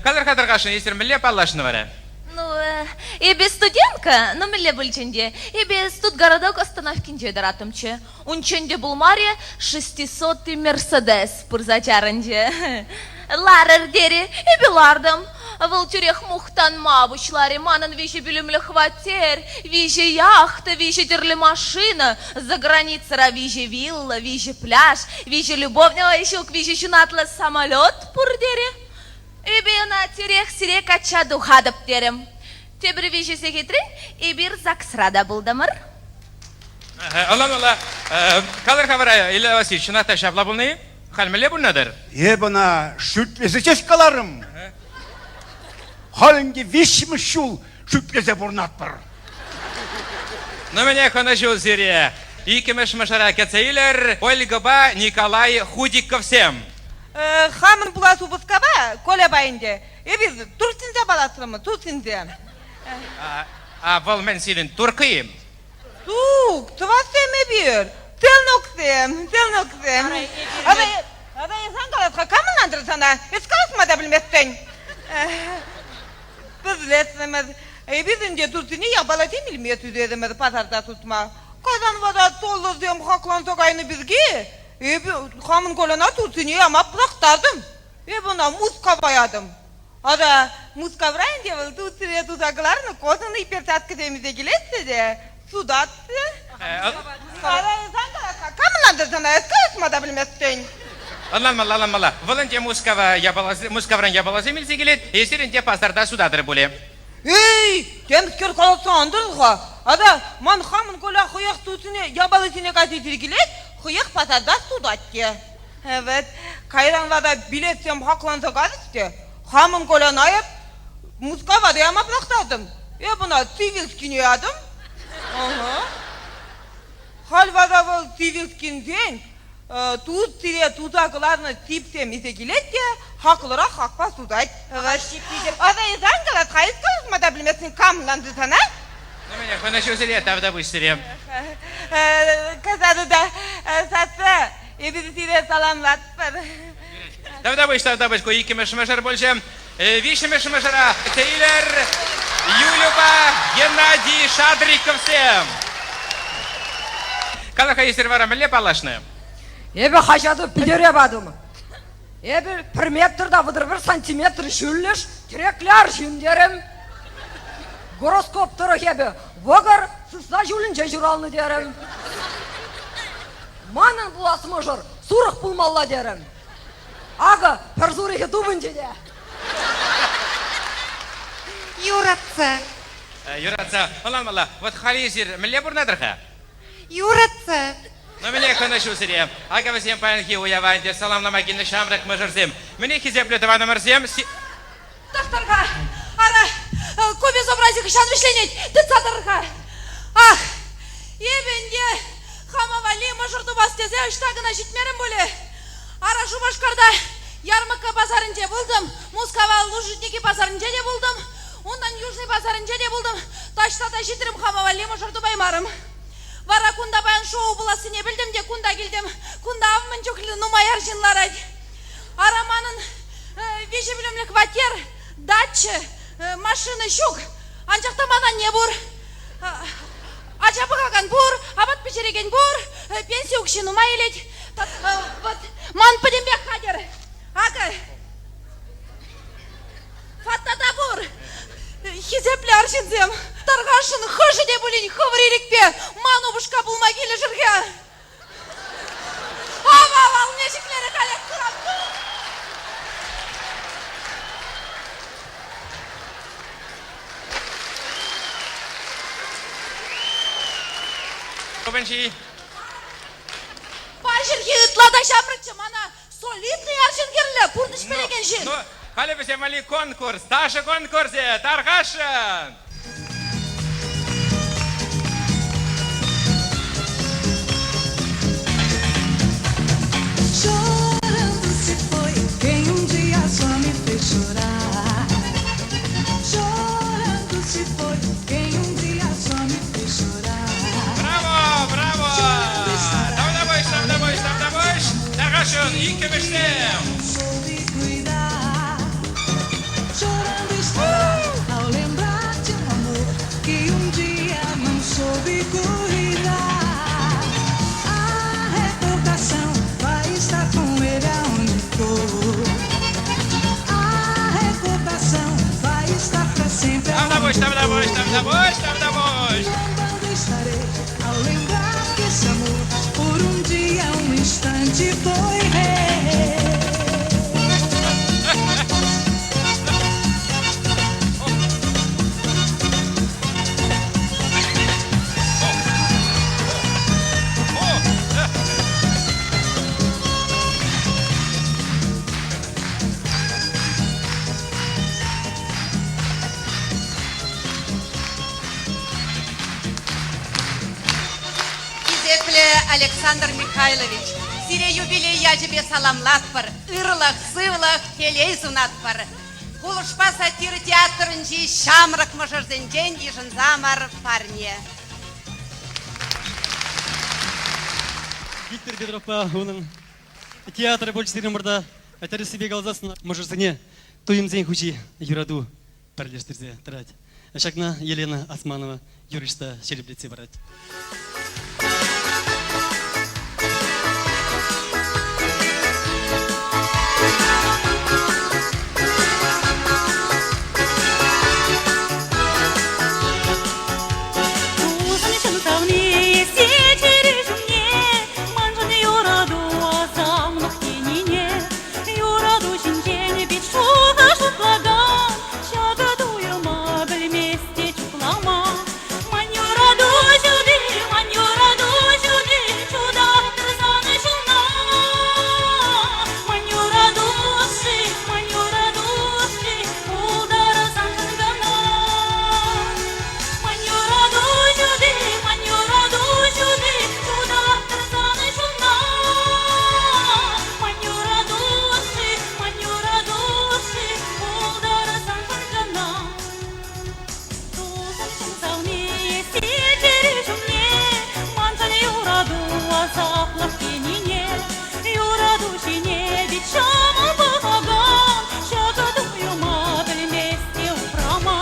Калӑр-ха тархасшӑн, эсир мӗнле паллашнӑ вара? Ну, Эпӗ студентка, ну мӗнле пулчӗ ӗнтӗ, эпӗ студгородок остановкинче тӑраттӑмччӗ. Унччен те пулмарӗ, шестисотый Мерседес пырса чарӑнчӗ. Ларӑр терӗ, эпӗ лартӑм. Вӑл тӳрех мухтанма пуҫларӗ. Манӑн виҫӗ пӳлӗмлӗ хваттер, виҫӗ яхта, виҫӗ тӗрлӗ машина, за границӑра виҫӗ вилла, виҫӗ пляж, виҫӗ любовь, ой, ҫук, виҫӗ ҫунатлӑ самолет пур терӗ. Эпӗ ӑна тӳрех сире качча тухатӑп терӗм. Тепӗр виҫӗ сехетрен эпир ЗАГСра та пултӑмӑр. Ӑнланмалла. Калӑр-ха вара, Илья Васильевич, чӑнах та ҫапла пулнӑ-и? Халь мӗнле пурӑнатӑр? Эп ӑна шӳтлесе ҫеҫ каларӑм. Халь ӗнтӗ виҫҫӗмӗш ҫул шӳтлесе пурӑнатпӑр. Ну, мӗнех, ӑнӑҫу сире. Иккӗмӗш мӑшӑра кӗтсе илӗр Ольгӑпа Николай Худиковсем. Хамӑн пулас упӑшкапа, Коляпа ӗнтӗ, эпир Турцинче паллашрӑмӑр, Турцинче. А вӑл мӗн сирӗн турккӑ-им? Сук, тӑвассем эпир. Телноксем, телноксем. Ара, сан калас-ха, кам ӑнлантӑр сана? Эс калаҫма та пӗлместӗн. Пӗрлешрӗмӗр. Эпир ӗнтӗ Турцине япаласем илме тӳсерӗмӗр пасарта сутма. Кайран вара долларсем хакланса кайнӑ пирки эпӗ хамӑн Коляна Турцине яма пӑрахтартӑм. Эпӗ ӑна Мускава ятӑм. Ара, Мускавра ӗнтӗ вӑл Турцире туса кӑларнӑ кожаный перчаткӑсем илсе килетчӗ те сутатчӗ. Ара, сан калас-ха, кам ӑнлантӑр сана, эс калаҫма та пӗлместӗн. Ӑнланмалла, ӑнланмалла. Вӑл ӗнтӗ Мускава япаласем, Мускавран япаласем илсе килет, эсир ӗнтӗ пасарта сутатӑр пулӗ. Эй, темскер калаҫса ан тӑр-ха. Ара, ман хамӑн Коля хӑех Турцине япалисене кайса илсе килет, хӑех пасарта сутать те. Вӗт, кайран вара билетсем хакланса кайрӗҫ те, хамӑн Коляна эп Мускава та яма пӑрахтартӑм. Эп ӑна Цивильскине ятӑм. Ӑхӑ. Халь вара вӑл Цивильскинсен Турцире туса кӑларнӑ сипсем илсе килет те хаклӑрах хакпа сутать. Аса эс ан калас-ха, эс калаҫма та пӗлместӗн, кам ӑнланчӗ сана? Хӑнӑҫу сире, тавтапуҫ сире. Касатӑ та сасса Эпир сире саламлатпӑр. Тавтапуҫ, тавтапуҫ, ку иккӗмӗш мӑшӑр пулчӗ. Виҫҫӗмӗш мӑшӑра Тейлер Юлюпа Геннадий Шадриковсем. Кала-ха, эсир вара мӗнле паллашнӑ? Эпӗ хаҫата пӗтере патӑм. Эпӗ пӗр метр та 31 сантиметр ҫӳллӗш тӗреклӗ арҫын терӗм. Гороскоп тӑрӑх эпӗ вӑкӑр сысна ҫулӗнче ҫуралнӑ терӗм. Манӑн пулас мӑшӑр сурӑх пулмалла терӗм. Акӑ пӗр сурӑхӗ тупӑнчӗ те. Юратса. Юратса. Ӑнланмалла. Вот халӗ эсир мӗнле пурӑнатӑр-ха? Юратса. Ну, мӗне кӑнӑҫу сире. Акӑ вӗсем паянхи уява ӗнтӗ саламлама килнӗ ҫамрӑк мӑшӑрсем. Мӗне хисеплӗ тӑванӑмӑрсем. Тӑхтӑр-ха, ара, ку безобрази хӑҫан вӗҫленет? Тытса тӑр-ха. Ах, эпӗ ӗнтӗ хама валли мӑшӑр тупас тесе ӑҫта кӑна ҫитмерӗм пулӗ. Ара, Шупашкарта ярмӑркка пасарӗнче пултӑм, Мускава Лужники пасарӗнче те пултӑм, унтан Южный пасарӗнче те пултӑм, таҫта та ҫитрӗм, хама валли мӑшӑр тупаймарӑм. Вара кунта паян шоу пулассине пӗлтӗм те кунта килтӗм. Кунта ав мӗн чухлӗ нумай арҫын ларать. Ара, манӑн виҫӗ пӳлӗмлӗ хваттер, дача, машина ҫук. Анчах та ман анне пур. Ача пӑхакан пур, апат пӗҫерекен пур, пенси укҫи нумай илет. Вот ман пӗтӗмпех хатӗр. Акӑ, фата та пур. Хисеплӗ арҫынсем, тархасшӑн хӑшӗ те пулин хӑвӑр ирӗкпе ман упӑшка пулма килӗшӗр-ха. Ав, ав, алне ҫӗклерӗ халех кӑранту. Тупӑнчи. Паҫӑрхи ытла та ҫамрӑкчӗ мана. Солидный арҫын кирлӗ, пурнӑҫ пӗлекен ҫын. Ну, халӗ вӗсем валли конкурс, ташӑ конкурсӗ, тархасшӑн! Chorando se foi quem um dia só me fez chorar. Chorando se foi quem um dia só me fez chorar. Браво, браво! Тавтапуҫ, тавтапуҫ, тавтапуҫ! Тархасшӑн, иккӗмӗшсем! Soube cuidar. Chorando está ao lembrar de nós. soube cuidar. A recordação vai estar com ele aonde for. A recordação vai estar pra sempre. Тавтапуҫ, тавтапуҫ, тавтапуҫ, тавтапуҫ. Louvando estarei ao lembrar que esse amor por um dia, um instante foi rei. Хисеплӗ Александр Михайлович, сире юбилей ячӗпе саламлатпӑр, ырлӑх, сывлӑх, телей сунатпӑр. Кулӑшпа сатира театрӗнчи ҫамрӑк мӑшӑрсенчен йышӑнсамӑр парне. Виктор Петровпа унӑн театрӗ пулчӗ сирӗн умӑрта. Тӗрӗссипе каласассӑн мӑшӑрсене туйӑмсен хуҫи юрату пӗрлештерсе тӑрать. Ҫакна Елена Османова юрӑҫ та ҫирӗплетсе парать. Тусӑм ҫын савни сечӗрӗ ҫумне маншӑн юрату асамлӑх тенине юрату ҫинчен пит шухӑ шутлакан ҫакӑ туйӑма пӗлмест те чухлама ман юрату ҫути ман юрату ҫути ҫутаттӑр сан ҫулна ман юрату ӑшши ман юрату ӑшши пултӑр саншӑн кӑна ман юрату ҫути ман юрату ҫути ҫутаттӑр сан ҫулна ман юрату ӑшши ман юрату ӑшши пултӑр саншӑн кӑна тусӑм ҫын савни сечӗрӗ ҫумне маншӑн юрату асаплӑх тенине юрату ҫине пит ҫӑмӑл пӑхакан ҫакӑ туйӑма пӗлмест те упрама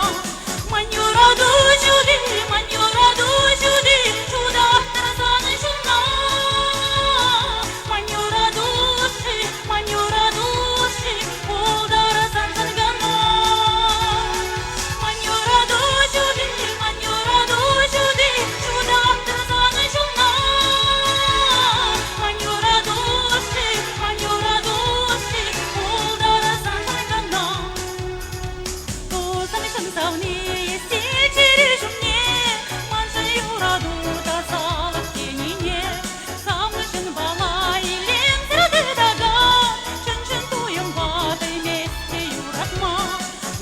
ман юрату ҫути ман юрату ҫути ҫутаттӑр сан ҫулна ман юрату ӑшши ман юрату ӑшши пултӑр саншӑн кӑна ман юрату ҫути ман юрату ҫути ҫутаттӑр сан ҫулна ман юрату ӑшши ман юрату ӑшши пултӑр саншӑн кӑна тусӑм ҫын савни сечӗрӗ ҫумне маншӑн юрату тасалӑх тенине савнӑ ҫынпала илемсӗр тытакан чӑн-чӑн туйӑмпа пӗлмест те юратма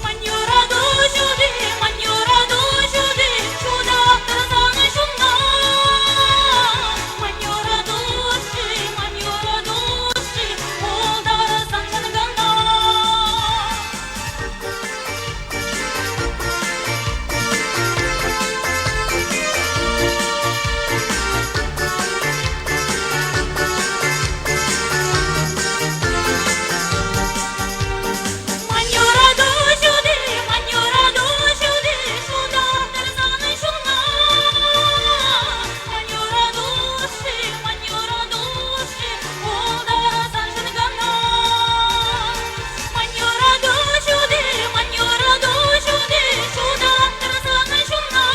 ман юрату ҫути ман юрату ҫути ҫутаттӑр сан ҫумна ман юрату ӑшши ман юрату ӑшши пултӑр саншӑн кӑна. Ман юрату ҫути, ман юрату ҫути, ҫутаттӑр сан ҫулна. Ман юрату ӑшши, ман юрату ӑшши, пултӑр саншӑн кӑна. Ман юрату ҫути, ман юрату ҫути, ҫутаттӑр сан ҫулна.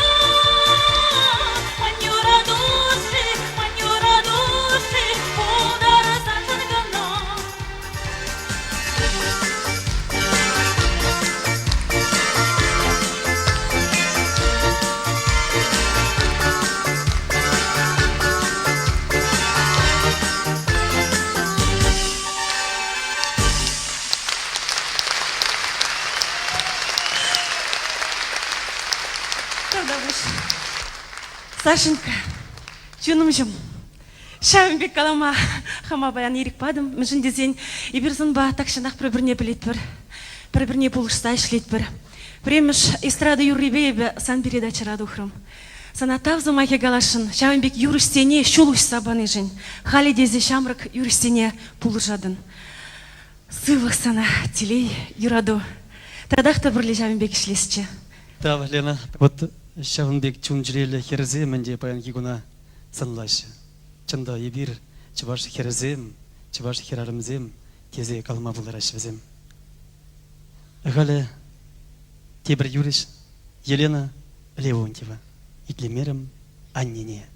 Ман юрату ӑшши, ман юрату ӑшши, пултӑр саншӑн кӑна. Тавтапуҫ. Сашенька, чунӑмҫӑм, ҫавӑн пек калама хама паян ирӗк патӑм. Мӗншӗн тесен эпир санпа тахҫанах пӗр-пӗрне пӗлетпӗр, пӗр-пӗрне пулӑшса ӗҫлетпӗр. Пӗрремӗш эстрада юррипе эпӗ сан передачӑра тухрӑм. Сана тав сӑмахӗ каласшӑн, ҫавӑн пек юрӑҫсене ҫул уҫса панишӗн. Халӗ те эсӗ ҫамрӑк юрӑҫсене пулӑшатӑн. Сывлӑх сана, телей, юрату. Татах та пӗрле ҫавӑн пек ӗҫлесчӗ. Тав, Лена. Вот. Ҫавӑн пек чун-чӗреллӗ хӗрсем ӗнтӗ паянхи куна сӑнлаҫҫӗ. Чӑн та, эпир чӑваш хӗрӗсем, чӑваш хӗрарӑмсем тесе калама пултараҫҫӗ вӗсем. Халӗ тепӗр юрӑҫ Елена Леонтьева итлемерӗм аннене.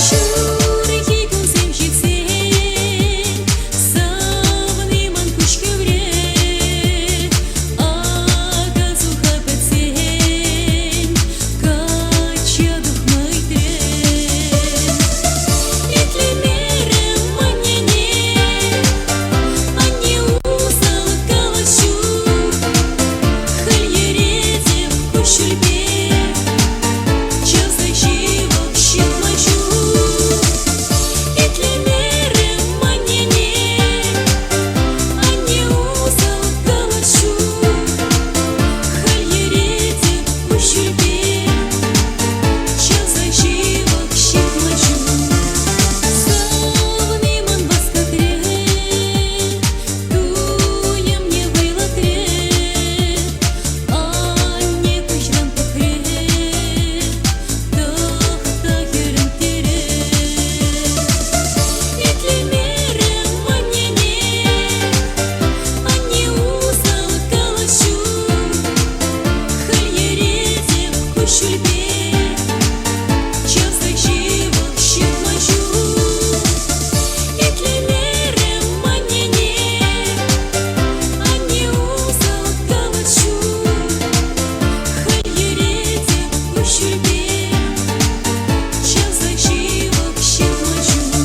Ҫурхи кунсем ҫитсен савни ман куҫ хӗвре, ака-суха пӗтсен качча тухма ыйтрӗ. Итлемерӗм аннене, анне усал калаҫу, халь йӗретӗп куҫҫульпе. Чавса ҫывӑх ҫырма ҫук, итлемерӗм аннене. Анне усал калаҫу, халь йӗретӗп куҫҫульпе. Чавса ҫывӑх ҫырма ҫук, савни ман васкатрӗ, туйӑмне вӑйлатрӗ. Анне куҫран пӑхрӗ, тӑхта хӗрӗм терӗ. Итлемерӗм аннене, анне усал калаҫу. Халь йӗретӗп куҫҫульпе, чавса ҫывӑх ҫырма ҫук. Итлемерӗм аннене, анне усал калаҫу. Халь йӗретӗп куҫҫульпе, чавса ҫывӑх ҫырма ҫук.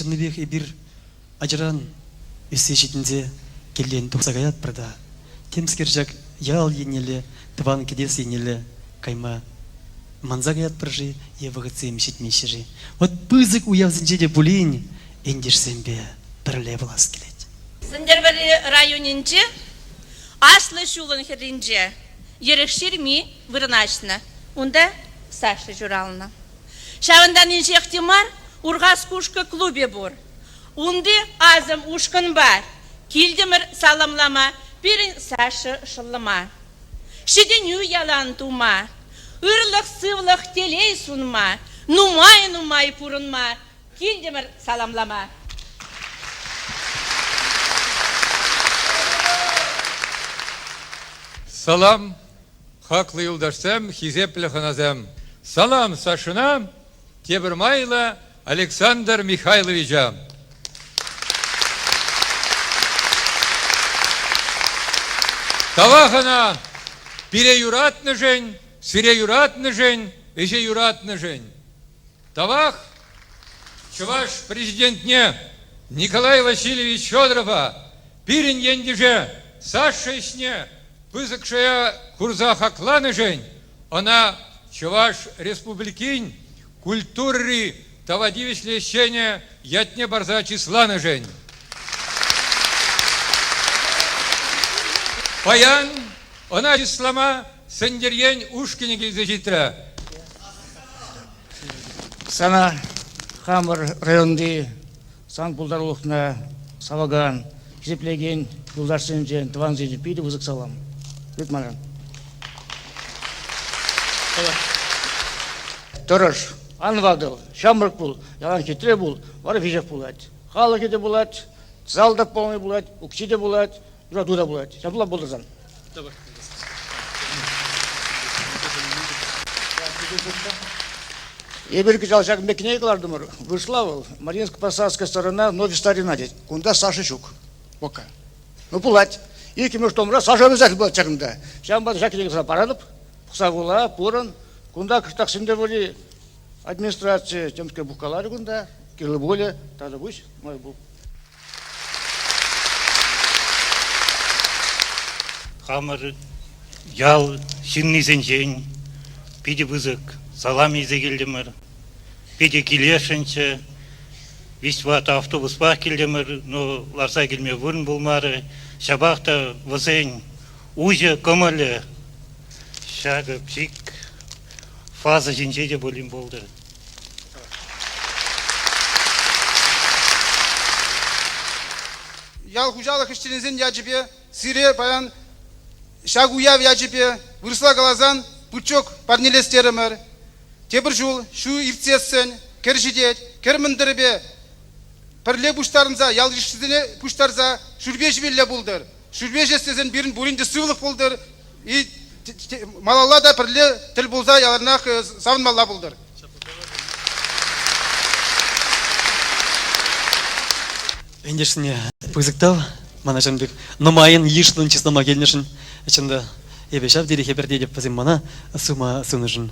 Чӑннипех эпир ачаран ӳссе ҫитӗнсе килтен тухса каятпӑр та темскер ҫак ял еннелле, тӑван кӗтес еннелле кайма манса каятпӑр-ши е вӑхӑтсем ҫитмеҫҫӗ-ши? Вӑт пысӑк уявсенче те пулин ентешсемпе пӗрле пулас килет. Сӗнтӗрвӑрри районӗнче Аслӑ ҫулӑн хӗрринче Йӗрӗх ҫырми вырнаҫнӑ. Унта Саша ҫуралнӑ. Ҫавӑнтан инҫех те мар Урхас Кушкӑ клубӗ пур. Унти Асӑм ушкӑнпа килтӗмӗр саламлама пирӗн Саша шӑллӑма. Ҫитӗнӳ ялан тума, ырлӑх-сывлӑх, телей сунма, нумай-нумай пурӑнма килтӗмӗр саламлама. Салам, хаклӑ юлташсем, хисеплӗ хӑнасем. Салам Сашӑна, тепӗр майлӑ Александр Михайловича. Тавах ӑна пире юратнӑшӑн, сире юратнӑшӑн, ӗҫе юратнӑшӑн. Тавах Чӑваш Президентне Николай Васильевич Федорова, пирӗн ентеше Саша ӗҫне пысӑк шая хурса хакланӑшӑн ӑна Чӑваш Республикин культурӑри тава тивӗҫлӗ ӗҫченӗ ятне парса чысланӑшӑн. Паян ӑна чыслама Сӗнтӗр ен ушкӑнӗ килсе ҫитрӗ. Сана хамӑр районти сан пултарулӑхна савакан, хисеплекен юлташсенчен, тӑвансенчен питӗ пысӑк салам. Тыт манран. Тӑрӑш, ан ватӑл, ҫамрӑк пул, ялан хитре пул, вара веҫех пулать. Халӑхӗ те пулать, зал та полный пулать, укҫи те пулать, юрату та пулать. Ҫапла пултӑр Эпир кӑҫал ҫакӑн пек кӗнеке кӑлартӑмӑр. Вышла вӑл Мариинско-Посадская сторона вновь старина тет. Кунта Саша ҫук. Пока. Ну, пулать. Иккӗмӗш томра Саша обязательно пулать ҫакӑнта. Ҫавӑнпа та ҫак кӗнеке паратӑп. Пӑхса вула, пурӑн. Кунта кӑштах Сӗнтӗрвӑрри администраци темскер пухкаларӗ кунта. Кирлӗ пулӗ. Тата пуҫ. Май пул. Хамӑр ял ҫыннисенчен питӗ пысӑк салам илсе килтӗмӗр. Питӗ килесшӗнччӗ. Виҫ-тӑватӑ автобуспах килтӗмӗр, но ларса килме вырӑн пулмарӗ. Ҫапах та вӗсен уҫӑ кӑмӑлӗ ҫакӑ пик фаза ҫинче те пулин пултӑр. Ял хуҫалӑх ӗҫченӗсен ячӗпе сире паян ҫак уяв ячӗпе вырӑсла каласан пучок парнелес терӗмӗр. Тепӗр ҫул ҫу иртсессӗн кӗр ҫитет, кӗр мӑнтӑрӗпе пӗрле пуҫтарӑнса ял-йышсене пуҫтарса шӳрпе ҫимелле пултӑр. Шӳрпе ҫиес тесен пирӗн пурин те сывлӑх пултӑр и малалла та пӗрле тӗл пулса яланах савӑнмалла пултӑр. Ентешсене пысӑк тав мана ҫавӑн пек нумайӑн йышлӑн чыслама килнӗшӗн. Чӑн та, эпӗ ҫав тери хӗпӗртетӗп вӗсем мана сума сунӑшӑн.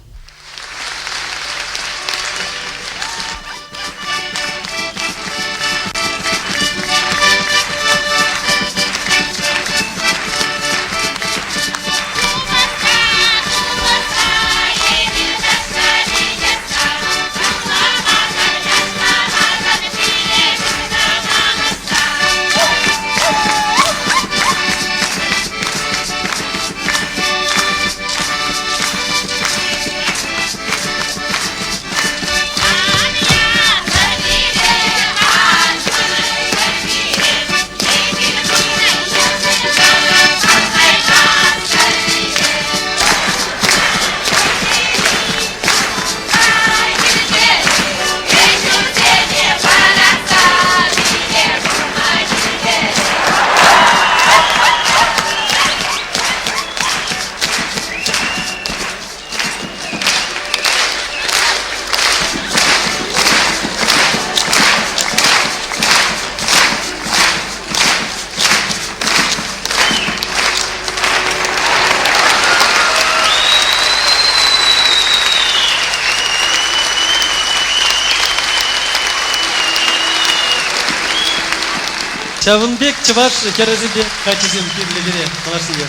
Ҫавӑн пек чӑваш хӗрӗсемпе каччисем кирлӗ пире малашне.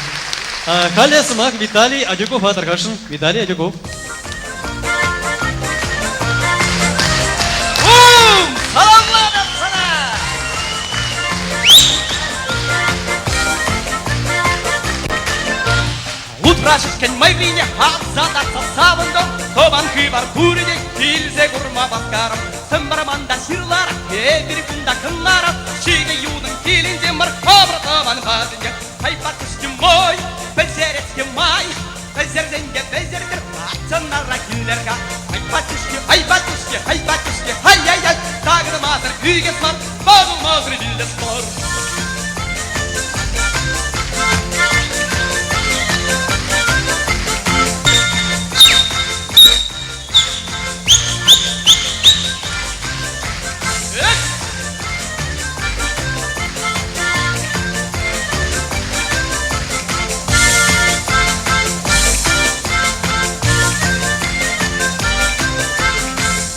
Халӗ сӑмах Виталий Адюкова тархасшӑн. Виталий Адюков. Саламлатӑп сана! Лутра ҫӗҫкен мӑйрине хавса татса савӑнтӑм, тӑван хыпар пурӗ те килсе курма васкарӑм. Сӗм-вӑрманта ҫырларах, эпир кунта кӑнларах, ҫитӗ юнӑн килӗнче мар хӑвӑр тӑван патӗнче. Хай патӑшки мой, пӗлтерет-ҫке май, пӗлтерсен те пӗлтертӗр, патшанара килӗр-ха. Ай патӑшки, ай патӑшки, ай патӑшки, ай-яй-яй, такӑнмасӑр ӳкес мар, ватӑлмасӑр вилес мар.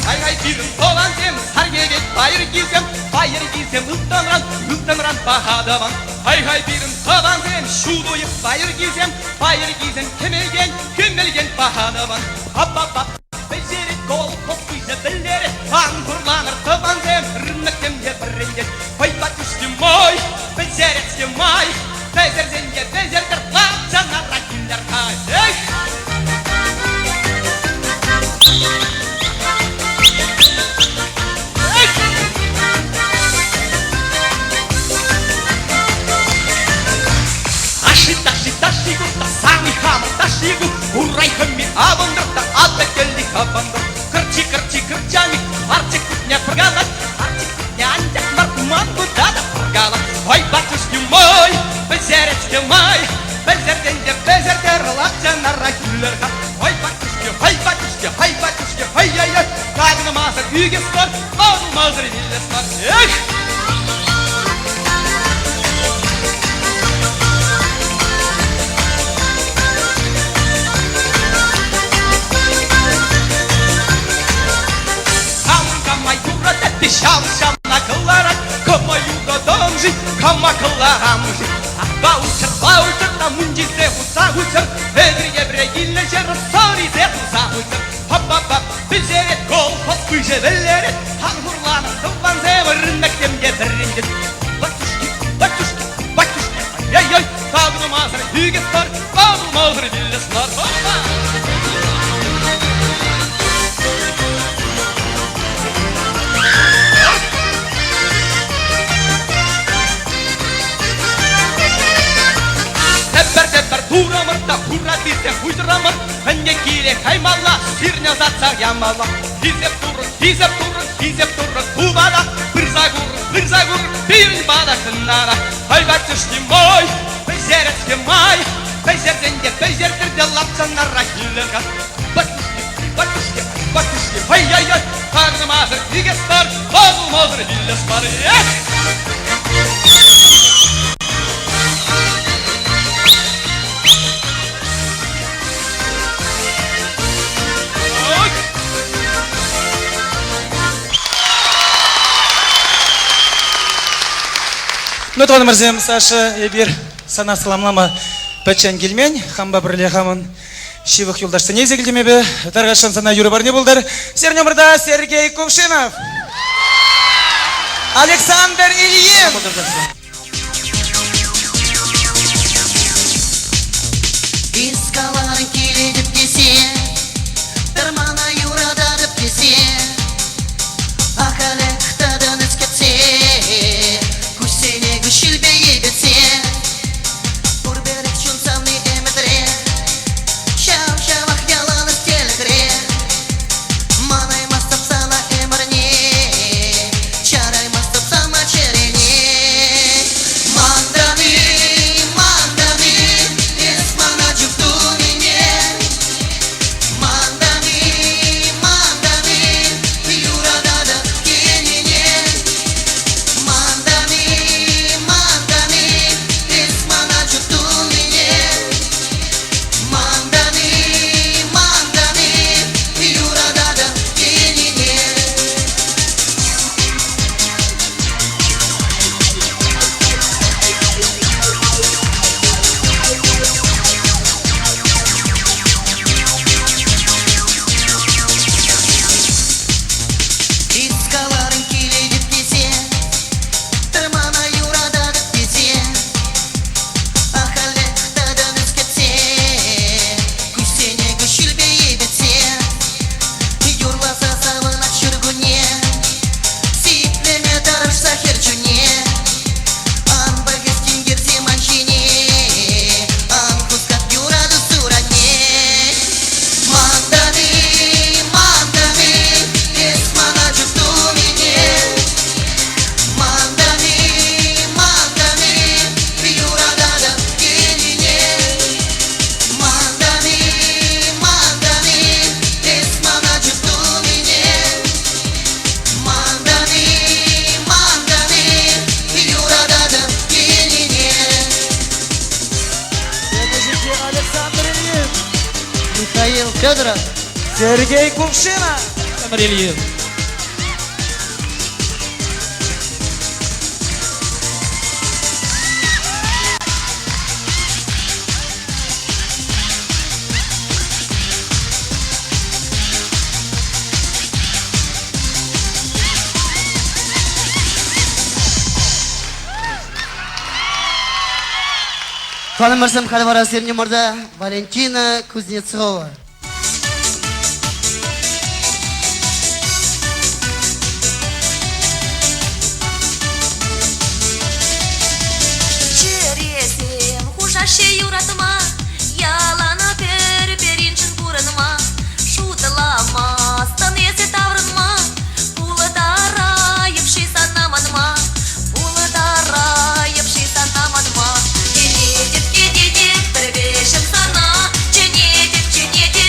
Ай-ай пирӗн тӑвансем, сар йӗкӗт пайӑркисем, пайӑркисем ылтӑнран, ылтӑнран паха тӑван. Ай-хай пирӗн тӑвансем, ҫут уйӑх пайӑркисем, пайӑркисем кӗмӗлтен, кӗмӗлтен паха тӑван. Апа-па пӗлтерет колхоз пуҫӗ пӗлтерет, ан хурланӑр тӑвансем, рыноксем те вӗрентет. Ой, батюшки мой, пӗлтерет май, пӗлтерсен те пӗлтертӗр, лапчанара килӗр-ха. Эх! Ташши, ташши, ташши ку, самый хамӑр ташши ку, урай хӑмми авӑнтӑр та атӑ кӗлли хӑпӑнтӑр. Кӑрчи, кӑрчи, кӑрчами, арчик кутне пӑркалать, арчик кутне анчах мар, ман кута та пӑркалать. Ой, батюшки мой, пӗлтерет-ҫке май, пӗлтертен те пӗлтертер, лапчанара кӳлӗр-ха. Ой, батюшки, ой, батюшки, ой, батюшки, ой-ой-ой, такӑнмасӑр ӳкес мар, ватӑлмасӑр вилес мар. Эх! Кам кама юратать те ҫав ҫавна кӑларать, кама юратам-ши, кама кӑларам-ши? Ах, баучӑр, баучӑр та мунчисе хутса хуччӑр, Эпир евре килнӗ ҫӗр сӑрисех туса хуччӑр. Хап-хап-хап, пӗҫерет колхоз пыҫӗ вӗлерет, Хан хурланӑ тӑвансем ырнӑксем те вӗрентет. Батюшки, батюшки, батюшки, ай-яй-яй, такӑнмасӑр ӳкес мар, татӑлмасӑр вилес мар. Опа! Тепӗр-тепӗр турӑмӑр та хура тесе хуҫрӑмӑр, Ӗнтӗ киле каймалла, сирне ӑсатса ямалла. Хисеп турӑ, хисеп турӑ, хисеп турӑ, тупата, пырса кур, пырса кур, пирӗн пата хӑнара. Ай, батюшки мой, пӗҫерес-ке май, пӗҫерсен те пӗҫертӗр те лапсанара килӗр-ха. Батюшки, батюшки, батюшки, ай-яй-яй, такӑнмасӑр ӳкес мар, татӑлмасӑр вилес мар. Эх! Ну, тӑванӑмӑрсем, Саша, эпир сана саламлама пӗччен килмен. Хампа пӗрле хамӑн ҫывӑх юлташсене илсе килтӗм эпӗ. Тархасшӑн сана юрӑ парне пултӑр. Сирӗн умӑрта Сергей Кувшинов, Александр Ильин. Искаларӑн килетӗп тесе, пӗр мана юрататӑп тесе, ахалех тӑтӑн эс кӗтсе, куҫсене куҫҫульпе йӗпетсе, пурпӗрех чун савни ӗмӗтре, ҫав-ҫавах ялан эс тӗлӗкре, манаймастӑп сана ӗмӗрне, чараймастӑп сана чӗрене. Мантан-и, мантан-и, эс мана чуптунине? Мантан-и, мантан-и, юрататӑп тенине? Мантан-и, мантан-и, эс мана чуптунине? Мантан-и, мантан-и, юрататӑп тенине? Искаларӑн килетӗп тесе, тӑрмана юрататӑп тесе, ахалех тӑтӑн эс кӗтсе, куҫсене куҫҫульпе йӗпетсе, юрласа савӑнать ҫуркунне. Сиплеме тӑрӑшса хӗр чунне, ан пӑх тинкерсе ман ҫине, ан хускат юрату суранне. Мантан-и, мантан-и, эс мана чуптунине? Мантан-и, мантан-и, юрататӑп тенине? Мантан-и, мантан-и, эс мана чуптунине? Мантан-и, мантан-и, юрататӑп тенине. Александр Ильин. Михаил Федоров. Сергей Кувшинов. Александр Ильин. Тӑванӑмӑрсем, халӗ вара сирӗн умӑрта Валентина Кузнецова. Чӗресем хушаҫҫӗ юратма, ялана пӗр-пӗриншӗн пурӑнма. Шутламастӑн эсӗ таврӑнма, пултарайӑп-ши сана манма, пултарайӑп-ши сана манма. Килетӗп, килетӗп пӗр вӗҫӗм сана, чӗнетӗп, чӗнетӗп.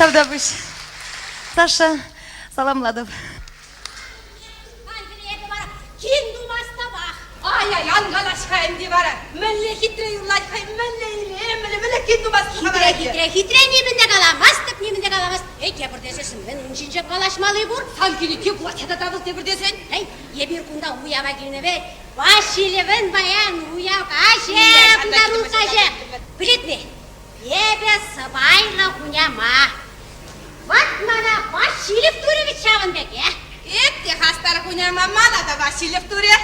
Тавтапуҫ. Саша, саламлатӑп. Кин тумастӑпах. Ай-ай, ан калаҫ-ха ӗнтӗ вара. Мӗнле хитре юрлать хӑй, мӗнле илемлӗ, мӗнле кин тумастӑн Хитре, хитре, хитре нимӗн те каламастӑп, нимӗн те каламастӑп. Эй, тепӗр тесессӗн мӗн ун ҫинчен калаҫмалли пур? Сан килӗ пулать тата вӑл тепӗр тесен. Эй, эпир кунта уява килнӗ вӗт. Васильевӑн паян уяв каҫӗ, пултарулӑх каҫӗ. Пӗлетни, эпӗ сӑпайлӑ хуняма. Вӑт мана Васильев турӗ вӗт ҫавӑн пек, э? Эп те хастар хуняма, мана та Васильев турӗ.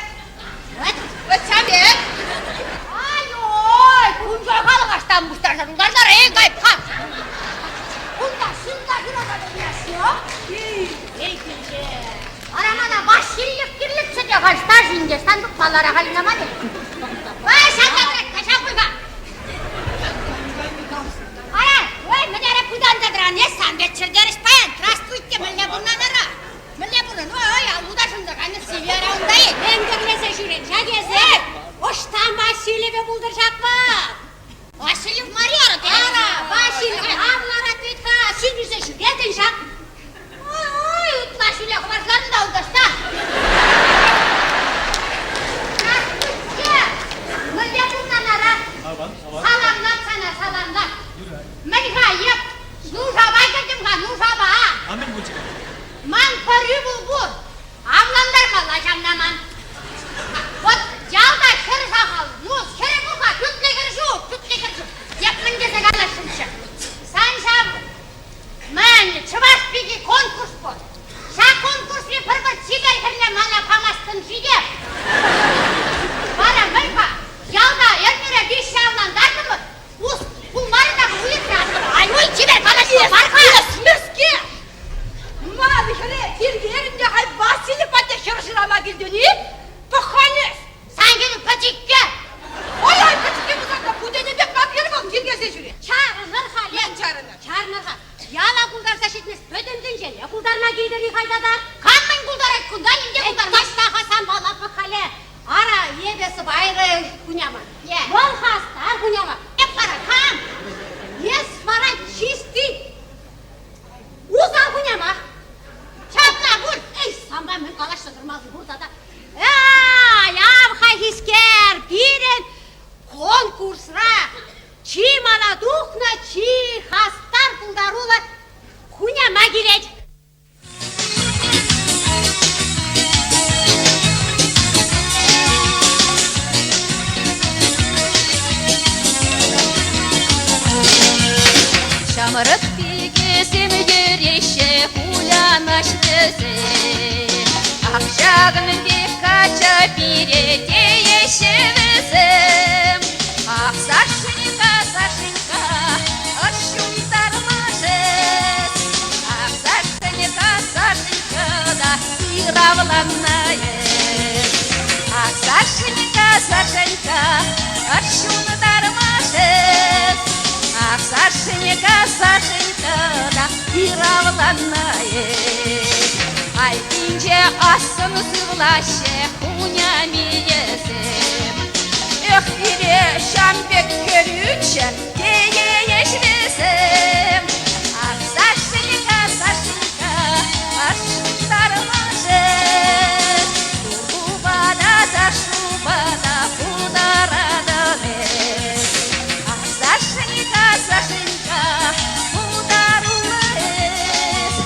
Вӑт. Вӑт ҫав пек. Ай-ой, кунта халӑх аҫтан пуҫтарса тултарсар, эй, кайп-ха. Кунта ҫын та шыраса тупмасть-и? Эй, тӗнче. Вара мана Васильев кирлӗччӗ те халь старшинче сан тупмаллара халь ман. Ой, ҫавна тӑрать, каҫа пуй-ха. Ара, ой, мӗнере пытанса тӑран эс сан пек чӗртерӗҫ паян. Здравствуйте, мӗнле пурӑнан ара? Мӗнле пурӑн? Ой, аллу та шӑнса кайнӑ, сивӗ ара унта-и? Мӗн кӗрлесе ҫӳрен ҫак эсӗ? Ӑҫтан Васильевӗ пултӑр ҫакпа? Васильев мар-и ара? Ара, Васильев ав ларать вӗт-ха, сӳтӗлсе ҫӳретӗн ҫак. Ой, ытла ҫӳле хӑварсан та унташта. Здравствуйте! Мӗнле пурӑнан ара? Саламлат сана, саламлат. Мӗн-ха, эп нушапа кӗтӗм-ха, нушапа. А мӗн пулчӗ? Ман пӗр ывӑл пур. Авлантармалла ҫавна ман. Вот ялта хӗр сахал. Ну, хӗрӗ пур-ха, пӳртлӗ хӗр ҫук, пӳртлӗ хӗр ҫук. Эп мӗн тесе каласшӑнччӗ. Сан ҫав Мӗн, чӑваш пики конкурс пур. Ҫак конкурсри пӗр-пӗр чипер хӗрне мана памастӑн-ши те? Вара мӗн-ха, ялта эрнере виҫҫӗ авлантартӑмӑр, ус пулмарӗ та уйӑхра. Ай-уй, чипер калаҫма мар-ха! Эс мӗскер? Ман хӗре тиркерӗн те халь Василий патне хӗр шырама килтӗн-и? Пӑх-ха эс! Сан хӗрӳ пӗчӗккӗ! Ой-ой, пӗчӗккӗ пулсан та путене пек ман хӗр вӑл тиркесе ҫӳрет. Чарӑнӑр-ха, Мӗн чарӑнӑр? Чарӑнӑр-ха. Яла култарса ҫитмест, пӗтӗм тӗнчене култарма килтӗр-и халь тата? Кам мӗн култарать кунта, ним те култармасть та-ха санпала пӑх-халӗ. Ара, эпӗ сӑпайлӑ хуняма. Вӑл хастар хуняма. Эп вара кам? Эс вара чисти усал хуняма. Ҫапла пуль. Эй, санпа мӗн калаҫса тӑрмалли пур тата. Ай, ав хайхискер, пирӗн конкурсра чи мала тухнӑ чи хастар пултаруллӑ хуняма килет. Ҫамрӑк пикесем йӗреҫҫӗ, кулянаҫ вӗсем. Ах, ҫакӑн пек качча пире тееҫҫӗ вӗсем. Ах, Сашенька, Сашенька, ӑш ҫунтармашӗ. Ах, Сашенька, Сашенька та ыравланнӑ эс. Ах, Сашенька, Сашенька, ӑш ҫунтармашӗ. Ах, Сашенька, Сашенька та ыравланнӑ эс. Айккинче ассӑн сывлаҫҫӗ хунямийӗсем. Эх, пире ҫам пек кӗрӳччӗ, теейӗҫ вӗсем. Ах, Сашенька, Сашенька, ашшӑнтармашӗ. Тупата та шупата пултаратӑн эс. Ах, Сашенька, Сашенька, пултаруллӑ эс.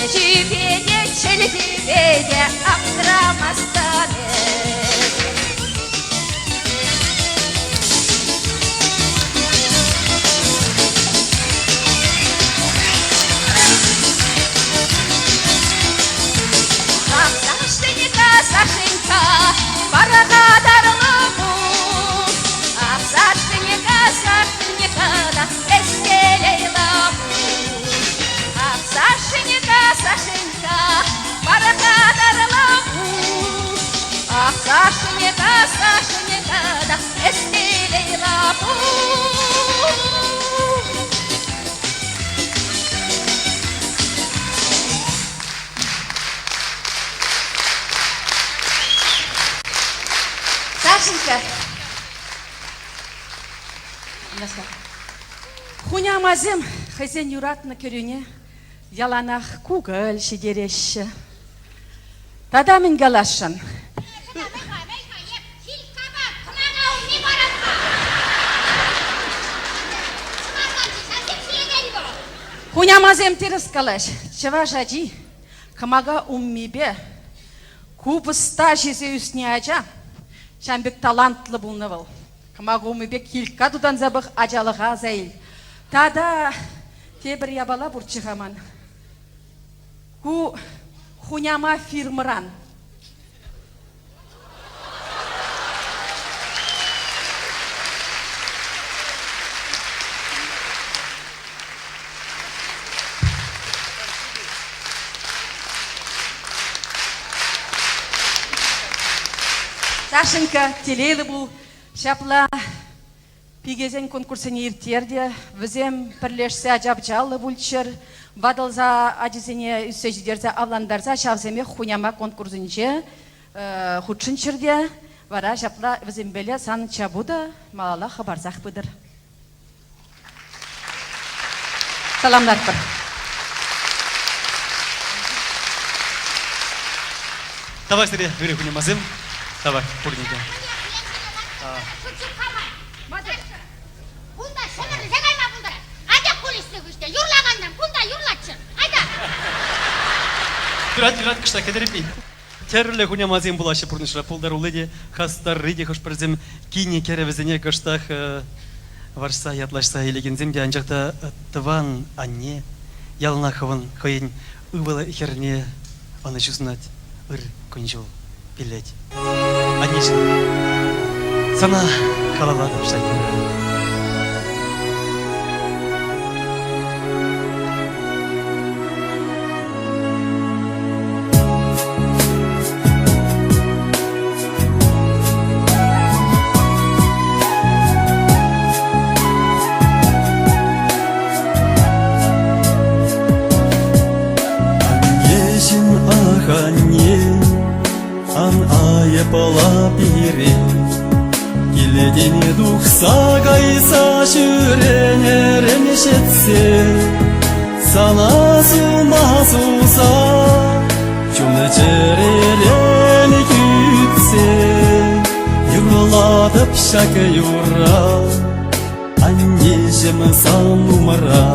Ӗҫӳпе те, чӗлхӳпе те аптрамастӑн эс. Ах, Сашенька, Сашенька, пархатарлӑ пул. Ах, Сашенька, Сашенька, да эс телейлӗ пул. Ах, Сашенька, Сашенька, пархатарлӑ пул. Ах, Сашенька, Сашенька, да эс телейлӗ пул. Сашенька. Хунямасем. Хӑйсен юратнӑ кӗрӳне яланах кукӑль ҫитереҫҫӗ. Тата мӗн каласшӑн? Хунямасем тӗрӗс калаҫ. Чӑваш ачи кӑмака уммипе купӑста ҫисе ӳснӗ ача ҫавӑн пек талантлӑ пулнӑ вӑл. Кӑмака умӗпе килька тутанса пӑх, ачалӑха аса ил. Тата тепӗр япала пурччӗ-ха ман. Ку хуняма фирмӑран. Сашенька, телейлӗ пул. Ҫапла пикесен конкурссене ирттерте, вӗсем пӗрлешсе ача-пӑчаллӑ пулччӑр, ватӑлса ачисене ӳссе ҫитерсе авлантарса ҫавсемех хуняма конкурсӗнче хутшӑнччӑр те, вара ҫапла вӗсемпеле сан чапу та малалла хӑпарсах пытӑр. Саламлатпӑр. Тавах сире, ырӑ хунямасем. Тавах пурне те. Кунта ҫӗмӗрӗлсе кайма пултарать. Атя кулиссӗ хыҫне юрлакансем кунта юрлаччӑр. Айта! Юрать, юрать, кӑштах кӗтӗр-и? Тӗрлӗ хунямасем пулаҫҫӗ пурнӑҫра. Пултарулли те, хастарри те хӑш-пӗрсем кинӗ кӗрӗвӗсене кӑштах вӑрҫса, ятлаҫса илекенсем те, анчах та тӑван анне яланах хӑвӑн хӑйӗн ывӑл-хӗрне ӑнӑҫу сунать, ыр кун-ҫул пиллет. Аннеҫӗм, сана халаллатӑп ҫак юрра. Аннеҫӗм, ах, анне, Ан айӑпла пире, Килтен тухса кайса ҫӳренӗрен ҫитсе, Сана сума суса, чун-чӗререн кӳтсе, Юрлатӑп ҫак юрра, аннеҫӗм сан умра.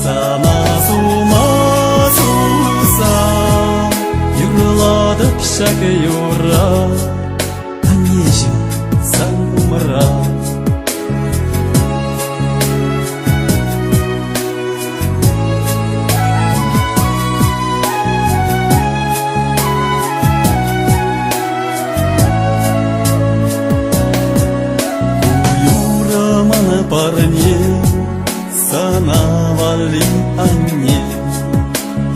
Сана сума суса, юрлатӑп ҫак юрра, аннеҫӗм сан умра. Юрӑ ман парне, сана валли анне.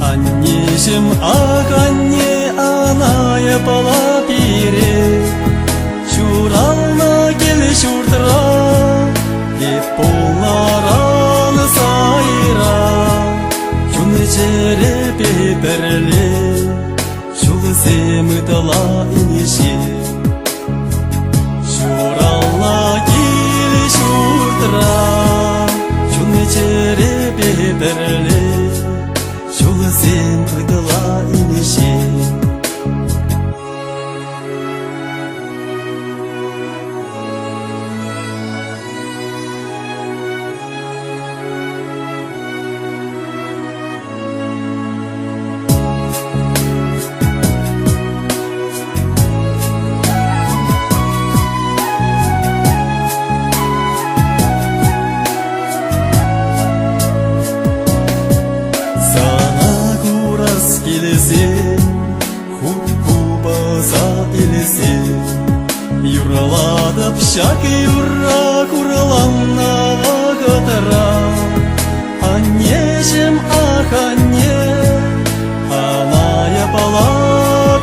Аннеҫӗм, ах, анне, ана япала пире. Ҫуралнӑ кил-ҫуртра эп пулнӑран сайра. Чун-чӗрепе пӗрле ҫулсем ытла инҫе. Ҫуралнӑ кил-ҫуртра чун-чӗрепе пӗрле ҫулсем ытла инҫе. Сана курас килсен, хут купӑса илсен, юрлатӑп ҫак юрра хурланнӑ вӑхӑтра. Аннеҫӗм, ах, анне, ана япала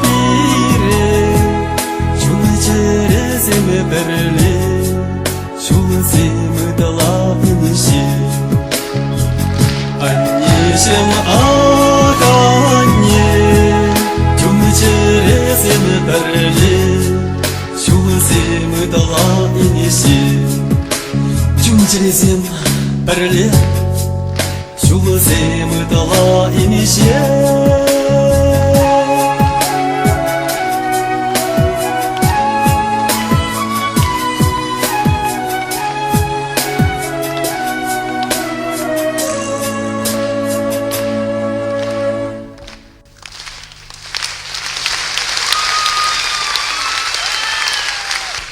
пире, чун-чӗресем пӗрле, ҫулсем ытла инҫе. Аннеҫӗм, ах, анне, чун-чӗресем пӗрле, ҫулсем ытла инҫе. Чун-чӗресем. Пӗрле ҫулсем ытала инҫе.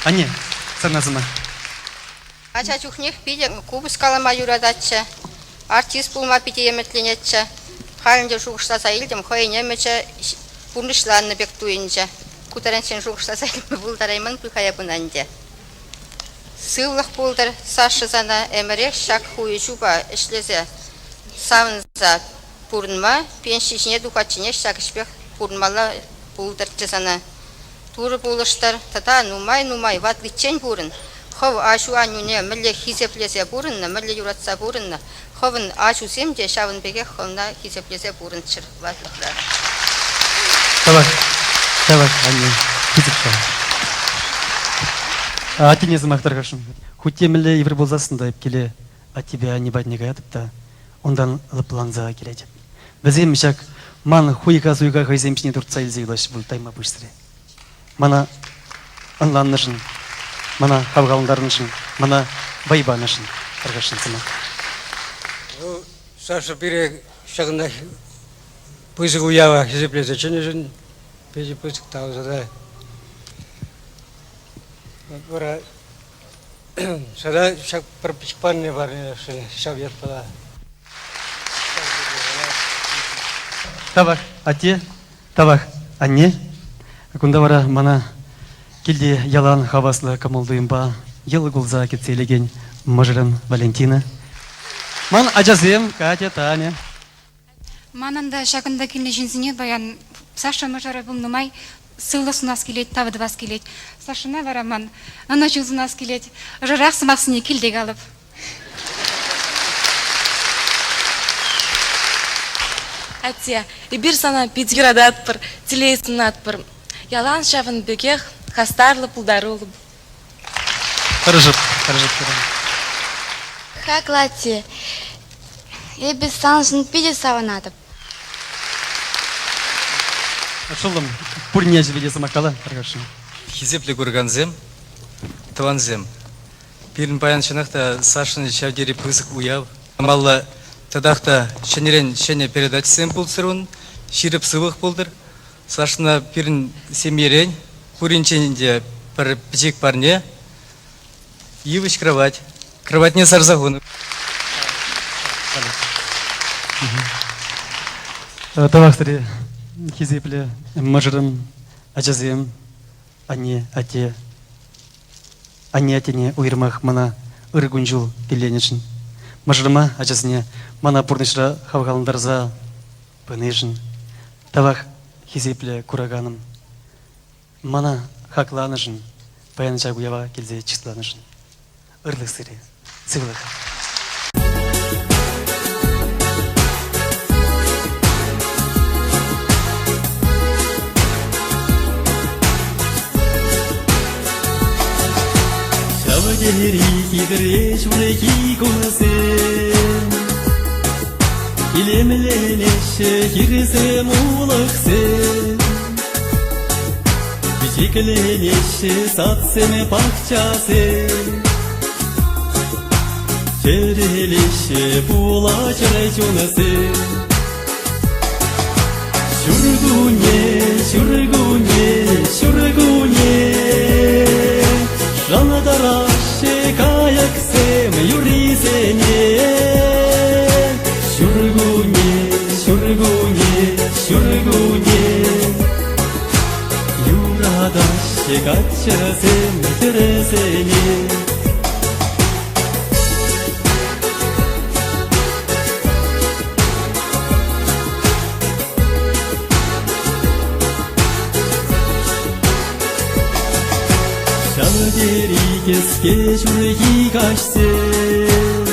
Анне, сана сӑмах. Ача чухнех питӗ купӑс калама юрататчӗ, артист пулма питӗ ӗмӗтленетчӗ. Халь ӗнтӗ шухӑшласа илтӗм, хӑйӗн ӗмӗчӗ пурнӑҫланнӑ пек туйӑнчӗ. Ку таранччен шухӑшласа илме пултарайман пуль-ха эп ӑна ӗнтӗ. Сывлӑх пултӑр, Саша сана ӗмӗрех ҫак хуйӑҫупа ӗҫлесе савӑнса пурӑнма, пенси ҫине тухатченех ҫак ӗҫпех пурӑнмалла пултӑрччӗ сана. Турӑ пулӑштӑр тата нумай-нумай ватличчен пурӑн. Хӑв аҫу-аннӳне мӗнле хисеплесе пурӑннӑ, мӗнле юратса пурӑннӑ, хӑвӑн ачусем те ҫавӑн пекех хӑвна хисеплесе пурӑнччӑр ватлӑхра. Тавах, тавах, анне, пысӑк тав. Аттене сӑмах тархасшӑн. Хуть те мӗнле йывӑр пулсассӑн та эп киле аттепе анне патне каятӑп та унтан лӑпланса килетӗп. Вӗсем ҫак ман хуйха-суйха хӑйсем ҫине туртса илсе юлаҫҫӗ пуль тайма пуҫсӑр. Мана ӑнланнӑшӑн, мана хавхалантарнӑшӑн, мана вӑй панӑшӑн тархасшӑн сӑмах. Ну, Саша пире ҫакӑнта пысӑк уява хисеплесе чӗннӗшӗн питӗ пысӑк тав сана. Вара сана ҫак пӗр пӗчӗк парне парнелесшӗн ҫав ятпала. Тавах, атте, тавах, анне. Кунта вара мана килте ялан хаваслӑ кӑмӑл-туйӑмпа йӑл кулса кӗтсе илекен мӑшӑрӑм Валентина. Ман ачасем Катя, Таня. Манӑн та ҫакӑнта килнӗ ҫынсене паян Саша мӑшӑрӗ пулнӑ май сывлӑх сунас килет, тав тӑвас килет. Сашӑна вара ман ӑнӑҫу сунас килет. Ӑшӑрах сӑмахсене килте калӑп. Атте, эпир сана пит юрататпӑр, телей сунатпӑр. Ялан ҫавӑн пекех хастарлӑ, пултаруллӑ пул. Тӑрӑшӑп, тӑрӑшӑп. Хаклӑ атте, эпӗ саншӑн питӗ савӑнатӑп. Шӑллӑм, пурне ячӗпе те сӑмах кала, тархасшӑн. Хисеплӗ куракансем, тӑвансем, пирӗн паян чӑнах та Сашӑн ҫав тери пысӑк уяв. Малла татах та ҫӗнӗрен ҫӗнӗ передачӑсем пулччӑр ун, ҫирӗп сывлӑх пултӑр. Сашӑна пирӗн семьерен пуринчен те пӗр пӗчӗк парне, йывӑҫ кровать. Кроватьне сарса хунӑ. Тавах сире, хисеплӗ мӑшӑрӑм, ачасем, анне, атте. Анне аттене уйрӑмах мана ырӑ кун-ҫул пилленӗшӗн, мӑшӑрӑма, ачасене мана пурнӑҫра хавхалантарса пынишӗн тавах, хисеплӗ кураканӑм. Мана хакланӑшӑн, паян ҫак уява килсе чысланӑшӑн. Ырлӑх сире, сывлӑх. Ҫав тери хитре ҫурхи кунсем Илемленеҫҫӗ хирсем, улӑхсем Чечекленеҫҫӗ садсем, пахчасем Чӗрӗлеҫҫӗ пулачӑр чунсем Ҫуркунне, ҫуркунне, ҫуркунне Шӑнтараҫҫӗ кайӑксем юррисене. Ҫуркунне, ҫуркунне, ҫуркунне Юратаҫҫӗ каччӑсем хӗрсене. Ҫав тери кӗске ҫурхи каҫсем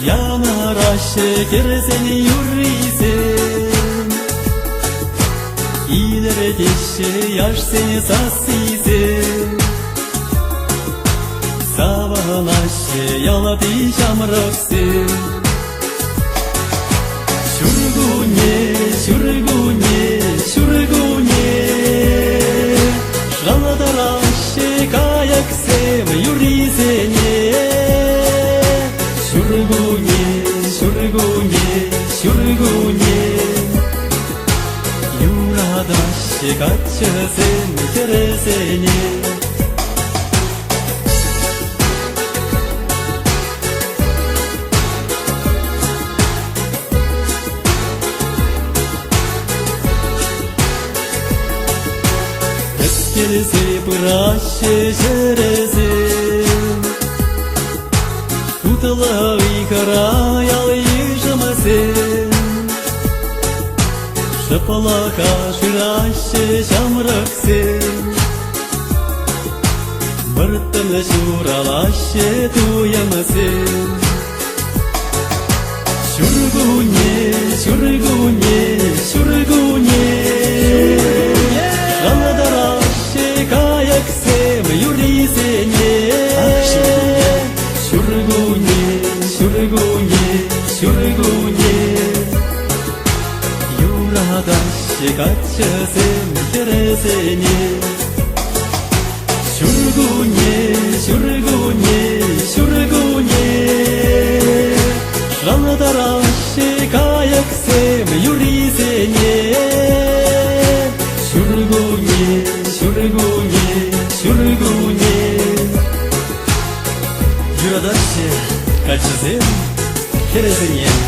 Янӑраҫҫӗ хӗрсен юррисем Илӗртеҫҫӗ яшсен сассисем. Савӑ. Савӑнаҫҫӗ ялти ҫамрӑксем. Ҫуркунне, ҫуркунне, ҫуркунне, Шӑлтӑраҫҫӗ кайӑксем юррисене. Ҫуркунне, ҫуркунне, ҫуркунне, Юратаҫҫӗ каччӑсем хӗрсене. Вӗҫтерсе пыраҫҫӗ ҫӗрӗсем, Тутлӑ ыйхӑра ял-йышӑмсем. Шӑплӑха шыраҫҫӗ ҫамрӑксем. Вӑрттӑн ҫуралаҫҫӗ туйӑмсем. Ҫуркунне, ҫуркунне, ҫуркунне, Шӑлтӑраҫҫӗ кайӑксем юррисене. Ҫуркунне, ҫуркунне, ҫуркунне, Юратаҫҫӗ каччӑсем хӗрсене. Ҫуркунне, ҫуркунне, ҫуркунне, Шӑлтӑраҫҫӗ кайӑксем юррисене. Ҫуркунне, ҫуркунне, ҫуркунне, Юратаҫҫӗ каччӑсем хӗрсене.